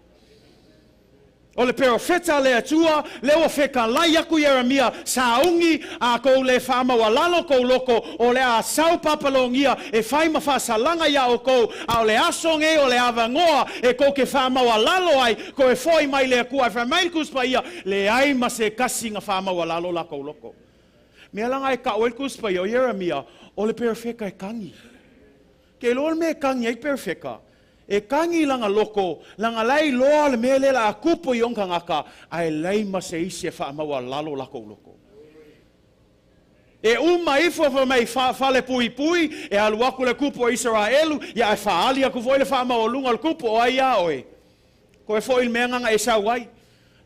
O le perofeta a le Atua, lea ua fetalai aku Ieremia, Sauni, a kou le faamaualalo kou loko, o le a sau Papalonia e fai ma faasalaga iā oukou, a o le aso nei o le avanoa e kou te faamaualalo ai, toe foi mai le Atua e fai mai le Tusi Paia, leai ma se tasi na faamaualalo latou loko. Mea lana e tau ai le Tusi Paia o Ieremia, o le perofeta e tagi. Ke iloa le mea e tagi ai perofeta, E tagi lana loko, laga la e iloa le mea lea o le a tupu i ona tagata, ae leai ma se isi e faamaualalo latou loko. E uma ifo fai mai fale puipui, e alu aku le kupu o Isaraelu, ia ae faaali aku foi le faamaualuga o le kupu o ai iā oe. Koe foi le mea gana e sau ai.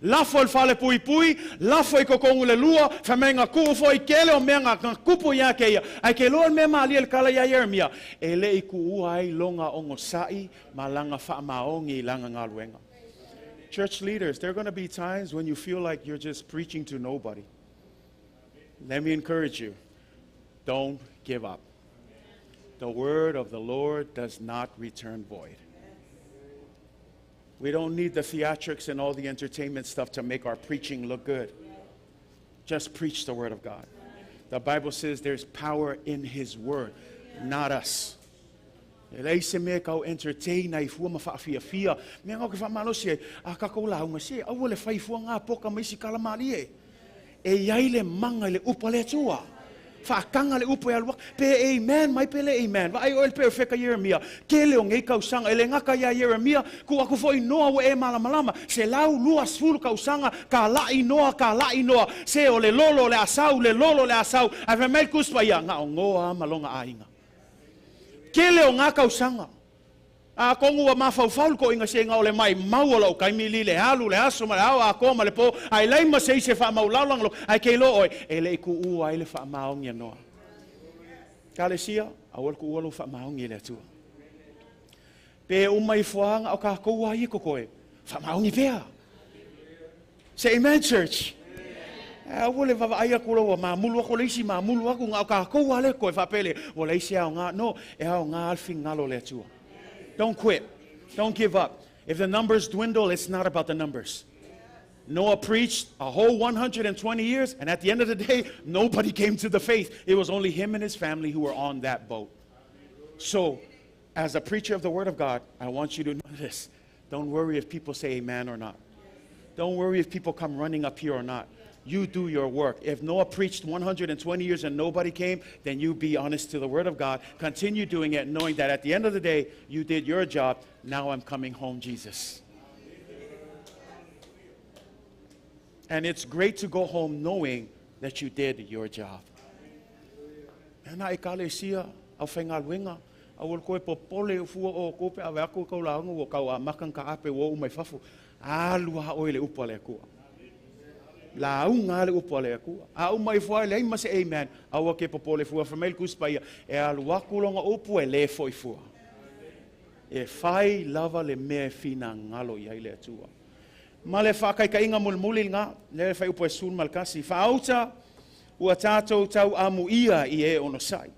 Lafo i le fale puipui, lafo i totonu le lua, fai mai na tuu foi kele o mea na tupu ia te ia. Ae ke iloa le mea malie le tala ia Ieremia, e le i tuua ai lona onosai ma lana faamaoni i lana galuega. Church leaders, there are going to be times when you feel like you're just preaching to nobody. Let me encourage you. Don't give up. The word of the Lord does not return void. We don't need the theatrics and all the entertainment stuff to make our preaching look good. Just preach the word of God. The Bible says there's power in his word, not us. E leai se mea e tau entertain ai fua ma faafiafia. Mea na ou ke faamalosi ai, a tatou lauga se, aua le fai fua ngā poka ma isi tala malie. E i ai le maga i le upu a le Atua. Faataga le upu e alu atu. Pe amen mai pe le amen. Vaai oe i le perofeta Ieremia, tele o nei tausaga, e le gata iā Ieremia, tuu atu foi Noa ua e malamalama, 120 tausaga, talai Noa, talai Noa, se o le lolo o le a sau, le lolo o le a sau, ae fai mai le Tusi Paia, na o Noa a ma lona aiga. Tele o ngā tausaga. Atonu ua mafaufau le toʻiga sega o le maʻimau o lou taimi li le alu le aso ma le ao atoa ma le po, ae leai ma se isi e faamaulau lana loko, ae ke iloa oe, e le i tuua ai le faamaoni a Noa. Ekalesia, aua le tuua lou faamaoni i le Atua. Pe uma ifo lava na o tatou a ia totoe, faamaoni pea. Say amen, church. Aua le vaavaai atu loa ua mamulu atu le isi, mamulu atu, na o tatou lava lea toe faapea lea, ua leai se aoga. No, e aoga lava le finagalo o le Atua. Don't quit. Don't give up. If the numbers dwindle, it's not about the numbers. Noah preached a whole 120 years, and at the end of the day, nobody came to the faith. It was only him and his family who were on that boat. So, as a preacher of the Word of God, I want you to know this. Don't worry if people say amen or not. Don't worry if people come running up here or not. You do your work. If Noah preached 120 years and nobody came, then you be honest to the Word of God. Continue doing it, knowing that at the end of the day, you did your job. Now I'm coming home, Jesus. And it's great to go home knowing that you did your job. Mea na Ekalesia, aufaigaluega, aua le toe popole i fua o outou pe a vae atu tou lauga ua tau amata ona taape ua oo mai fafo. Alu lava oe i le upu a le Atua. Lauga lava le upu a le Atua. A uma ifo lava e leai ma se amen, aua ke popole fua. Fai mai le Tusi Paia, e alu atu lona upu e le foi fua. E fai lava le mea e finagalo i ai le Atua. Ma le faakaikaiga mulimuli lena, lea e fai upu e 11, Faauta ua tatou tau amuia i e onosai.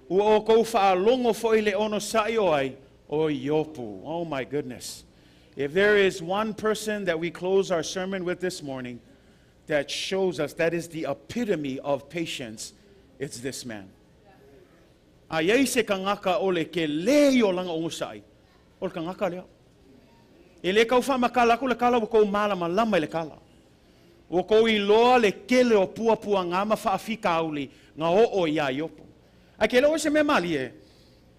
Ua outou faalogo foi i le onosai o ai? O Iopu. Oh my goodness. If there is one person that we close our sermon with this morning, that shows us that is the epitome of patience, it's this man. A iai se kagaka o le kelē ia o laga ogosaʻai, o le kagaka lea. E lē kau faamakala aku le kala ua kou malamalama i le kala. Ua kou iloa le kele o puapuagā ma faafitauli na oo iā Iopu. Ae ke le o se mea malie,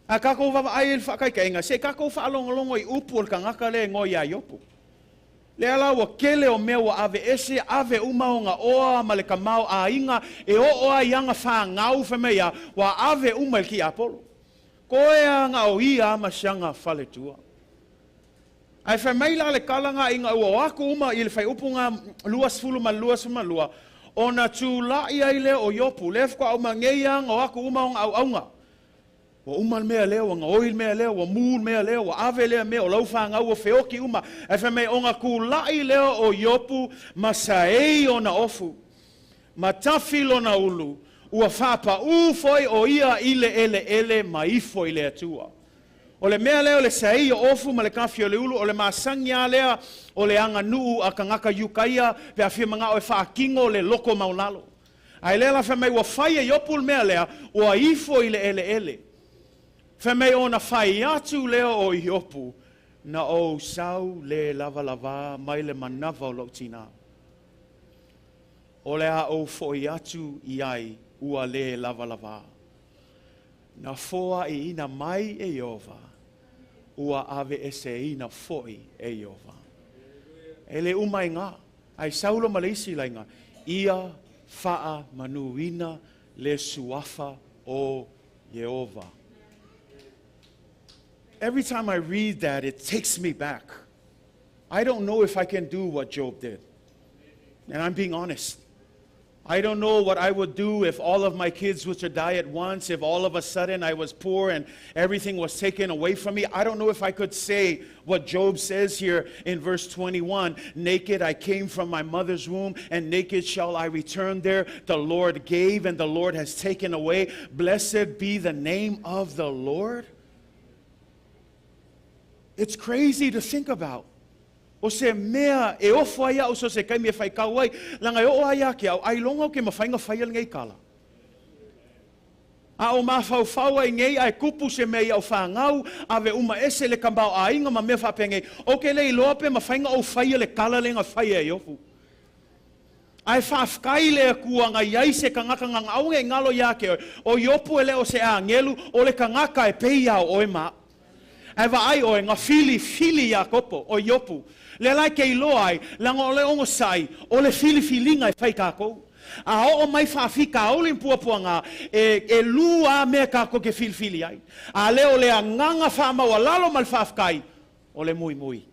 a kākou vaavaai i le faakaitaiga, se i kākou faalogologo i upu o le kagaka lea e igoa iā Iopu. Lea la ua kele o mea ua aveese, ave uma ona oa ma le tamaoaiga e oo ai i ana fanau fai mai a, ua ave uma i le tiapolo. Koe a na o ia ma si ana faletua. Ae fai mai la le tala na ina ua o atu uma i le fuaiupu 20 ma le 22, ona tula'i ai lea o Iopu, lea faatoa uma nei lava ona o atu uma ona auauna. Ua uma le mea lea, ua gaoi le mea lea, ua mu le mea lea, ua ave lea mea, o lau fanau ua feoti uma. Ae fai mai, ona tula'i lea o Iopu ma saei ona ofu, ma tafi lona ulu, ua faapaū foi o ia i le eleele ma ifo i le Atua. O le mea lea o le saei o ofu ma le tafi o le ulu, o le masani lava lea o le aganuu a tagata Iutaia pe a fia manao e faatino le loto maualalo. Ae lea la fai mai ua fai e Iopu le mea lea, ua ifo i le eleele. Fai mai ona fai atu lea o Iopu, Na ou sau lē lavalavā mai le manava o lou tinā. O le a ou foʻi atu i ai ua lē lavalavā. Na foaiina mai e Ieova, ua aveeseina foi e Ieova. E le uma ai gā, ae sau loa ma le isi laiga, ia faamanuina le suafa o Ieova. Every time I read that, it takes me back. I don't know if I can do what Job did. And I'm being honest. I don't know what I would do if all of my kids were to die at once, if all of a sudden I was poor and everything was taken away from me. I don't know if I could say what Job says here in verse 21: "Naked I came from my mother's womb, and naked shall I return there. The Lord gave, and the Lord has taken away. Blessed be the name of the Lord." It's crazy to think about. O se mea e ofo ai a'u so se taimi e faitau ai, laga e oo a ia te au, ailoga ou te mafai ona faia lenei tala. A o mafaufau ai nei ae tupu se mea i au fanau, ave uma ese le tamaoaiga ma mea faapenei, ou te le iloa pe mafai ona ou faia le tala lea na faia e Iopu. Ae faafetai i le Atua na i ai se tagata gagau nei galo ia te oe, o Iopu e le o se agelu, o le tagata e pei ia o oe ma a'u. Ae vaai oe, na filifili Iakopo, o Iopu. Lea la e te iloa ai, leaga o le onosai, o le filifiliga e fai kākou. A oo mai faafitauli ma puapuagā, e, e lū a mea kākou ke filifili ai. A lea o le agaga faamaualalo ma le faafetai, o le muimui.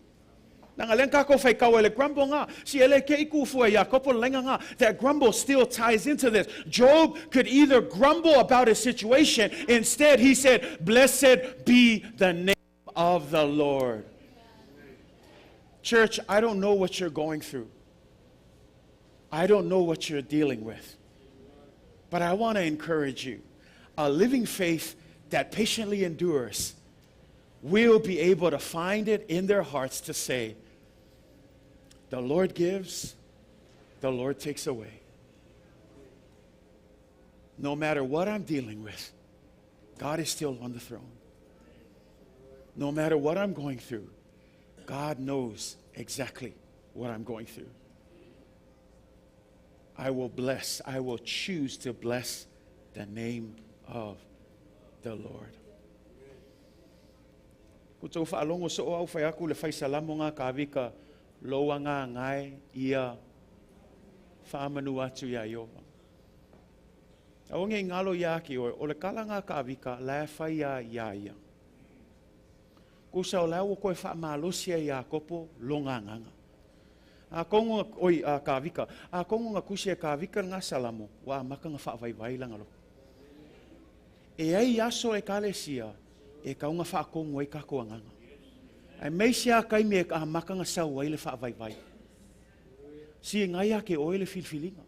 Leaga lea na kākou faitau ai le grumble gā. Si e le ke i kūfua Iakopo le laiga gā. That grumble still ties into this. Job could either grumble about his situation. Instead, he said, "Blessed be the name of the Lord." Church, I don't know what you're going through. I don't know what you're dealing with. But I want to encourage you. A living faith that patiently endures will be able to find it in their hearts to say, "The Lord gives, the Lord takes away. No matter what I'm dealing with, God is still on the throne. No matter what I'm going through, God knows exactly what I'm going through. I will bless, I will choose to bless the name of the Lord." Ku tou faalogo soo au fai atu le fai salamo gā Kāvika lou agaga e ia faamanu atu iā Ieova. Aua nei galo iā te oe, o le tala gā Kāvika la e fai a iā ia. Kusa o la ua koe faamalosi ai Iakopo lona agaga. A kongo, oi, a Kāvika, a kongo na tusi e Kāvika lena salamo, ua amata ona faavaivai lana loto. E ai aso ekalesia e tau ona faatonu ai tatou agaga. Aemaise a taimi e amata ona sau ai le faavaivai. Si e ngai ia te oe le filifiliga.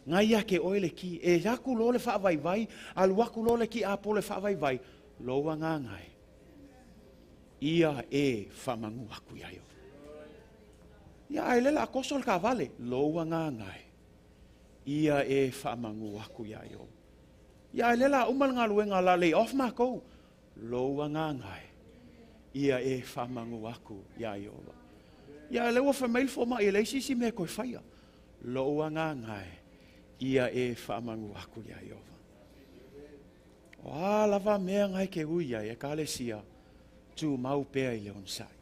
Ngai ia te oe le ki. E atu loa le faavaivai, alu atu loa le tiapolo e faavaivai, lou agaga e. Ia e faamanu atu ia Ieova. Ia ae le la toso le taavale, lou agaga e. Ia e faamagū aku iā Iopa. Ia ae lea o le a uma le galuega o le a lay off makou. Lou agaga e, ia e faamagū aku iā Ieova. Ia ae lea ua fai mai le fomai e leai se isi mea e toe faia. Lou agaga e, ia e faamagū aku iā Ieova. O a lava mea na e te ui ai, Ekalesia, tumau pea i le onosai.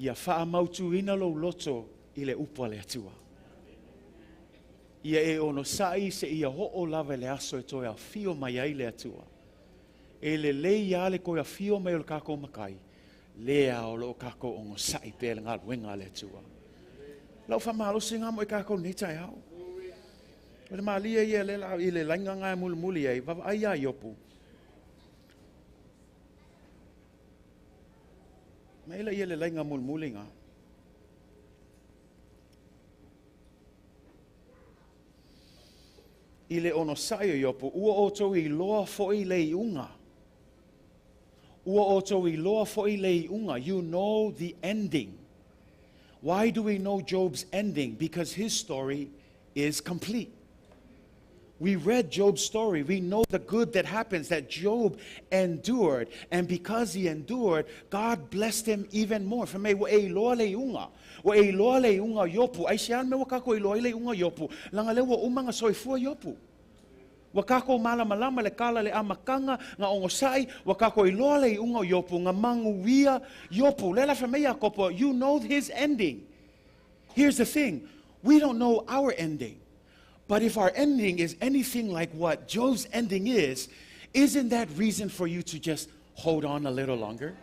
Ia faamautuina lou loto i le upu a le Atua. Ia e onosai seia oo lava i le aso e toe afio mai ai le Atua. E lelei lava le toe afio mai o le tatou Matai, lea o lo o tatou onosai pea i le galuega a le Atua. Lau faamalosi lena mo i tatou i lenei taeao. O le malie ia lea la i le laina lena e mulimuli ai, vaavaai ia Iopu. Mai laia le laina mulimuli lena. I le onosai o Iopu, ua outou iloa foi le iuga. Ua outou iloa foi le iuga. You know the ending. Why do we know Job's ending? Because his story is complete. We read Job's story. We know the good that happens, that Job endured. And because he endured, God blessed him even more. Fai mai, ua e iloa le iuga. Ua e iloa le iuga o Iopu. Aisea le mea ua tatou iloa ai le iuga o Iopu? Leaga lea ua uma ona soifua Iopu. Ua tatou malamalama le tala le amataga, na onosai, ua tatou iloa le iuga o Iopu, na manuia Iopu. Lea la fai mai Iakopo, you know his ending. Here's the thing, we don't know our ending. But if our ending is anything like what Job's ending is, isn't that reason for you to just hold on a little longer?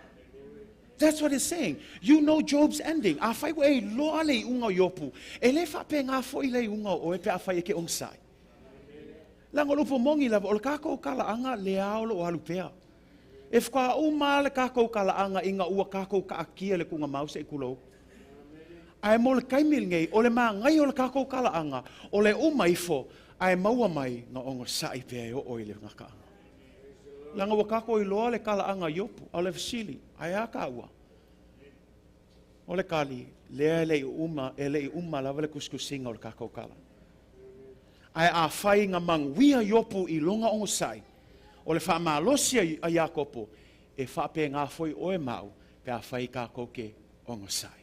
That's what it's saying. You know Job's ending. Afai ua e iloa le iuga o Iopu, e le faapena foi le iuga o oe pe afai e ke onosai. Leaga o le upu moni lava, o le tatou talaaga lea o lo o alu pea. E faatoa uma lava le tatou talaaga ina ua tatou taatia le tuugamau se i tulou. Ae mo le taimi lenei, o le manaia o le tatou talaaga, o le uma ifo, ae maua mai na onosai pea e oo i le gataaga. Leaga ua tatou iloa le talaaga a Iopu, a o le fesili, ae a taua? O le tali, lea e le i uma, e le i uma lava le tusitusiga o le tatou tala. Ae afai na manuia Iopu i lona onosai, o le faamalosi a Iakopo, e faapena foi oe ma au pe afai tatou te onosai.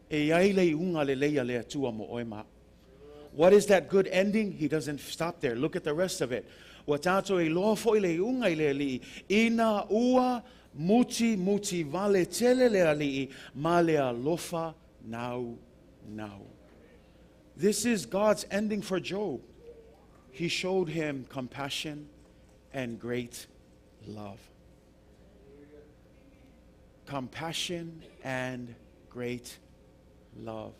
E i ai le iuga lelei a le Atua mo oe ma au. What is that good ending? He doesn't stop there. Look at the rest of it. Ua tatou iloa foi le iuga i le Alii, ina ua muti muti vale tele le Alii ma le alofa naunau. This is God's ending for Job. He showed him compassion and great love. Compassion and great love.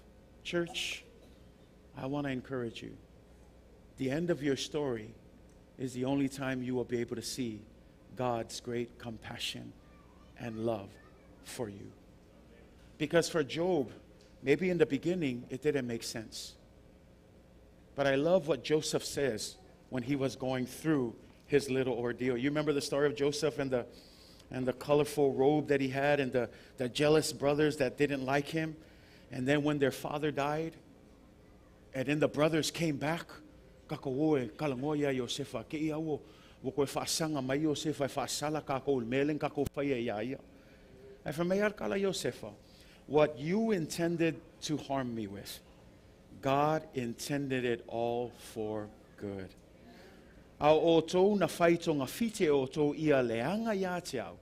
Church, I want to encourage you. The end of your story is the only time you will be able to see God's great compassion and love for you. Because for Job, maybe in the beginning, it didn't make sense. But I love what Joseph says when he was going through his little ordeal. You remember the story of Joseph and the colorful robe that he had and the jealous brothers that didn't like him? And then when their father died, and then the brothers came back, kako oe, kalangoa ia Iosefa, ke ia ua, ua koe faasaga mai Iosefa e faasala kakou i le mea lea na kakou faia ia ia. Ae fai mai a le tala Iosefa, what you intended to harm me with, God intended it all for good. A o outou na fai togafiti e outou ia leaga ia te au,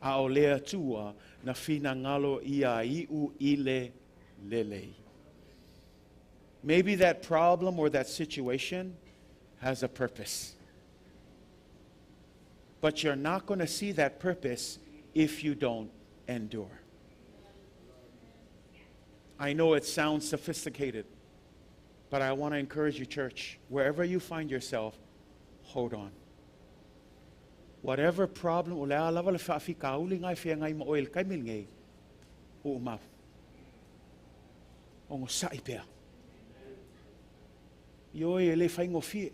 a o le Atua na finagalo ia iu i le lelei. Maybe that problem or that situation has a purpose. But you're not going to see that purpose if you don't endure. I know it sounds sophisticated, but I want to encourage you, church, wherever you find yourself, hold on. Whatever problem, o le a lava le faafitauli ngai feagai ma oe i le taimi lenei, tuumau. Onosai pea. Ioe e le faigofie,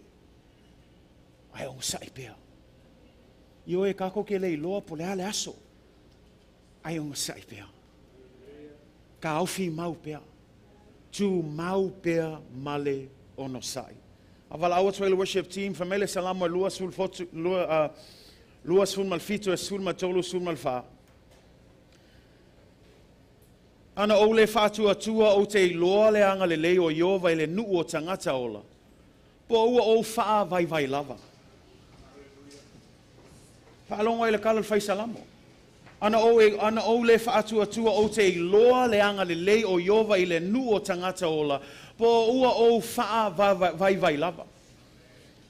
ae onosai pea. Ioe tatou te le iloa po o le a le aso, ae onosai pea. Taofi mau pea. Tumau pea ma le onosai. Avalaau atu ai le worship team, fai mai le Salamo e 27, 27, 13, 14. Ana ou le faatuatua ou te iloa le agalelei o Ieova i le nuu o tagata ola, po ua ou faavaivai lava. Faalogo ai i le tala a le fai Salamo. Ana ou, ana ou le faatuatua ou te iloa le agalelei o Ieova i le nuu o tagata ola, po ua ou faavaivai lava.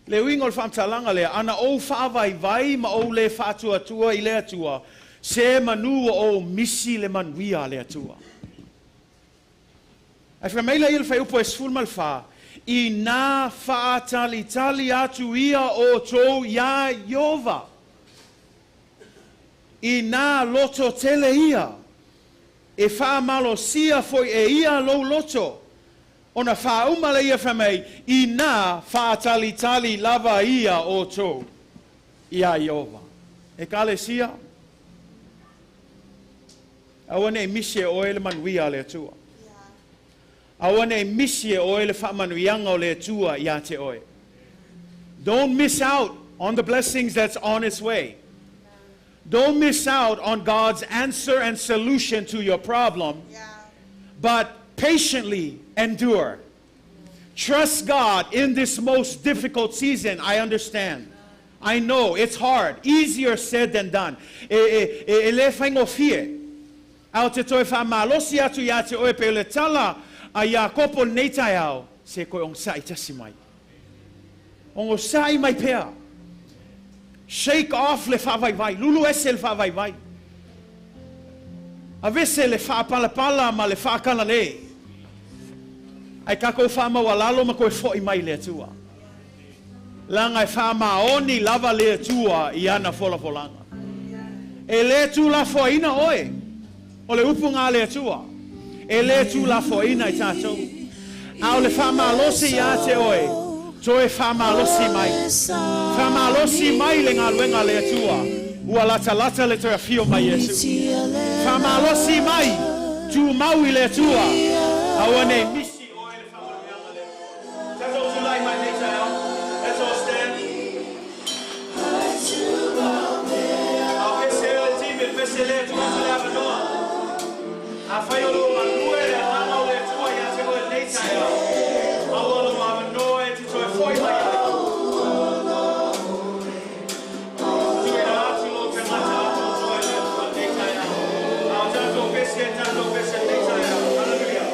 Le uiga o le faamatalaga lea, ana ou faavaivai ma ou le faatuatua i le Atua, se manu ua ou misi le manuia a le Atua. Ae fai mai laia i le fuaiupu e 14, Inā faatalitali atu ia outou iā Ieova, inā loto tele ia, e faamalosia foi e ia lou loto. Ona faauma lea fai mai, Inā faatalitali lava ia outou iā Ieova. Ekalesia, aua ne i misi e oe le manuia a le Atua. Aua ne i misi e oe le faamanuiaga o le Atua iā te oe. Don't miss out on the blessings that's on its way. Don't miss out on God's answer and solution to your problem, but patiently endure. Trust God in this most difficult season. I understand. I know it's hard. Easier said than done. E, e, e, e le faigofie. Ae ou te toe faamalosi atu iā te oe pei o le tala a Iakopo lenei taeao, se koe ogasai tasi mai. Ogasai mai pea. Shake off le faavaivai, lulu ese le faavaivai. Aveese le faapalapala ma le faakalalē. Ae tatou faamaualalo ma toe fo'i mai i le Atua. Leaga e faamaoni lava le Atua i ana folafolaga. E le tuulafoaina oe, o le upu na a le Atua. E le tuulafoaina i tatou. A o le faamalosi iā te oe, toe faamalosi mai. Faamalosi mai le galuega a le Atua, ua latalata le toe afio mai Iesu. Faamalosi mai, tumau i le Atua, aua nei misi oe le faamanuiaga a le Atua. Tatou tulai mai nei taeao. Let's all stand. A o pese le team e pese le Atua atu le avanoa. Afai o lo o galue le Agaga o le Atua iā te oe lenei taeao, maua lou avanoa e te toe fo'i mai ai. Tuuina atu lou tagata atoatoa i le Atua lenei taeao. A o tatou pese, tatou pese lenei taeao. Hallelujah.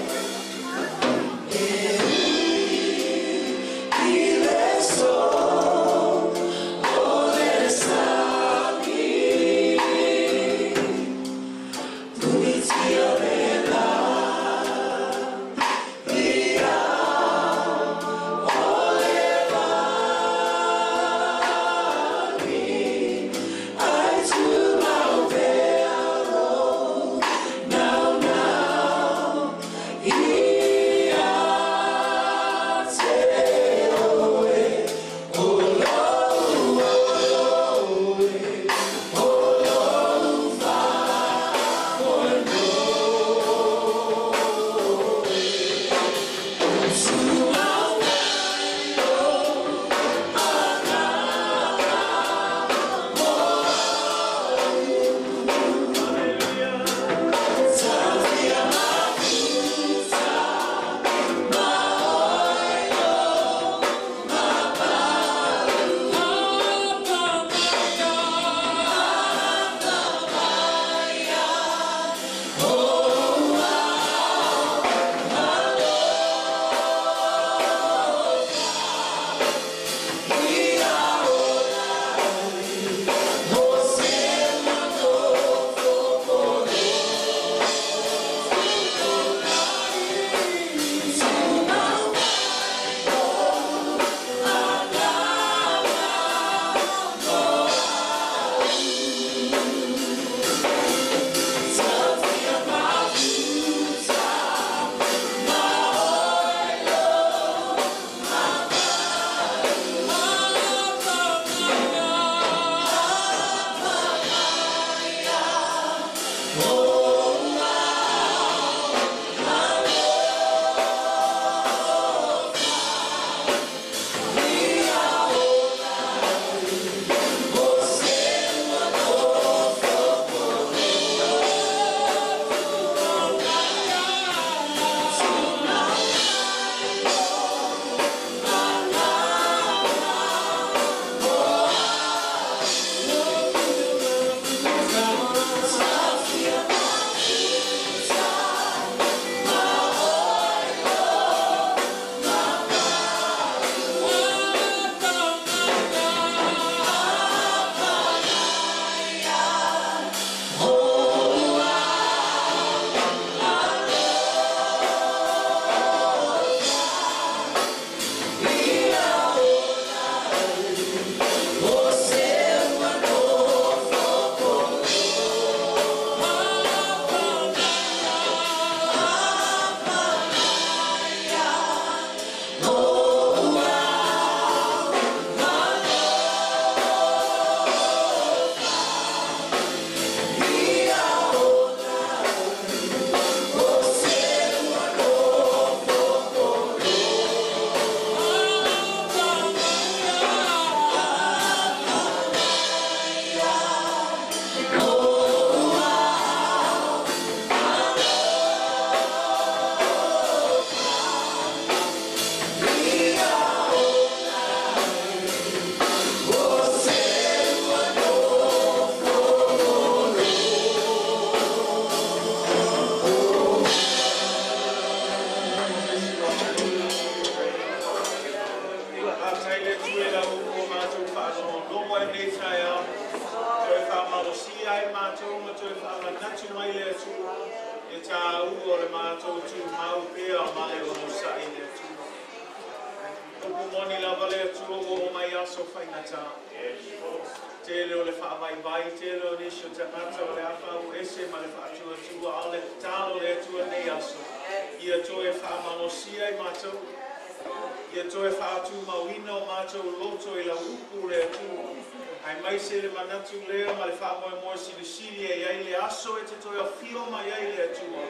Faafetai i le Atua i lau upu ua matou faalogologo ai lenei taeao. Toe faamalosia ai matou ma toe faamanatu mai le Atua e tāua o le matou tumau pea ma le onosai i le Atua. Upu moni lava le Atua ua oo mai aso faigata. Tele o le faavaivai, tele o nisi o tagata o le a fauese ma le faatuatua, a o le tatalo le Atua nei aso, ia toe faamalosia i matou, ia toe faatumauina o matou loto i lau upu le Atua. Aemaise le manatu lea ma le faamoemoe silisili e i ai le aso e te toe afio mai ai le Atua.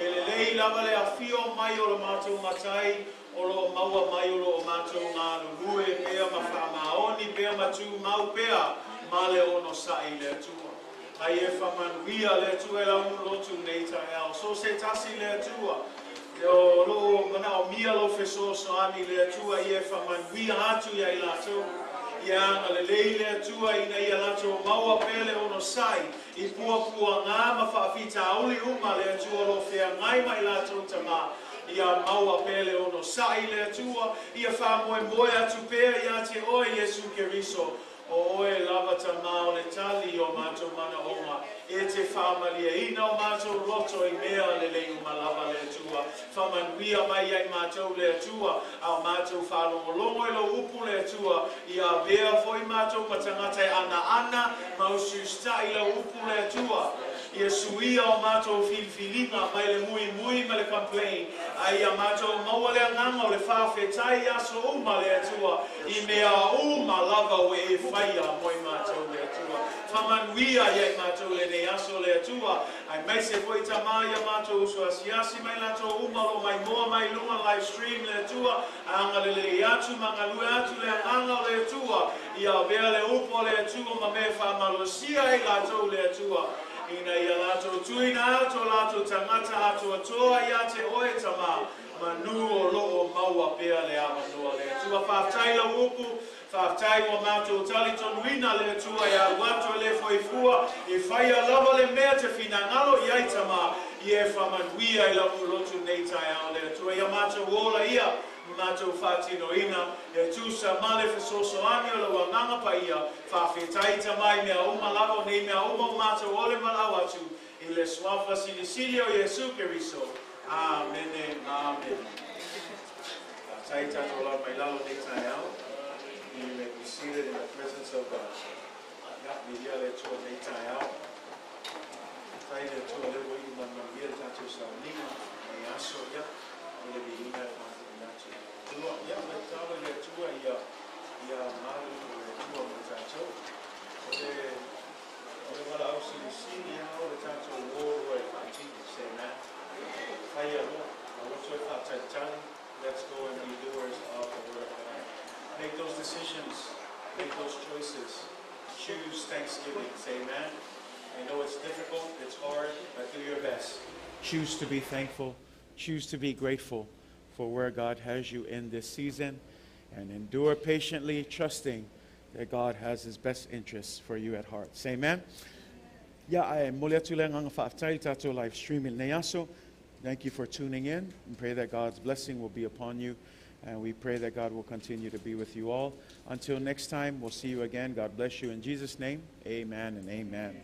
E lelei lava le afio mai o le matou matai, o lo o maua mai o lo o matou galulue pea ma faamaoni pea ma tumau pea ma le onosai i le Atua. Ai e faamanuia le Atua i lau lotu nei taeao. So se tasi le Atua, o lo o manaomia lou fesoasoani le Atua ia e faamanuia atu ia i latou. Ia agalelei le Atua ina ia latou maua pea le onosai i puapuaga ma faafitauli uma le Atua o lo o feagai ma i latou tama. Ia maua pea le onosai le Atua, ia faamoemoe atu pea ia te oe Iesu Keriso. O oe lava tamā o le tali o matou manaoga, e te faamalieina o matou loto i mea lelei uma lava le Atua. Faamanuia mai ia i matou le Atua, a o matou faalogologo i lou upu le Atua, ia avea foi matou ma tagata e anaana ma usiusitai lau upu le Atua. Ia suia o matou filifiliga mai le muimui ma le complain, a ia matou maua le agaga o le faafetai i aso uma le Atua, i mea uma lava ua e faia mo i matou le Atua. Faamanuia ia i matou lenei aso le Atua, aemaise foi tamā ia matou uso asiasi mai latou uma o lo o maimoa mai luga live stream le Atua, agalelei atu ma galue atu le agaga o le Atua, ia avea le upu a le Atua ma mea e faamalosia ai latou le Atua, ina ia latou tuuina atu o latou tagata atoatoa ia te oe tamā, manu o lo o maua pea le avanoa le Atua. Faafetai lau upu, faafetai ua matou talitonuina le Atua e alu atu e le foifua, e faia lava le mea te finagalo i ai tamā, ia e faamanuia i lau lotu nei taeao le Atua. Ia matou ola ia, ma matou faatinoina, e tusa ma le fesoasoani o lau agaga paia, faafetai tamā i mea uma lava o nei mea uma o matou ole ma lau atu, i le suafa silisili o Iesu Keriso. Amene, amene. Faafetai tatou alaala mai lalo nei taeao. You may be seated in the presence of God. Ia, viia le Atua nei taeao. Faafetai le Atua lea ua iu ma le manuia le tatou sauniga nei aso, ia, o le viiga e faafoi atu i le Atua. Ia, o le tatalo i le Atua ia, ia malu o le Atua mo tatou. O le valaau silisili lava o le tatou o loa e faatino. Say amen. Faia loa. Aua toe faatalitali. Let's go and be doers of the word of God. Make those decisions. Make those choices. Choose thanksgiving. Say amen. I know it's difficult, it's hard, but do your best. Choose to be thankful. Choose to be grateful for where God has you in this season, and endure patiently, trusting that God has His best interests for you at heart. Say amen. Yeah, e momoli atu le agaga faafetai i tatou live streaming nei aso. Thank you for tuning in, and pray that God's blessing will be upon you. And we pray that God will continue to be with you all. Until next time, we'll see you again. God bless you in Jesus' name. Amen and amen.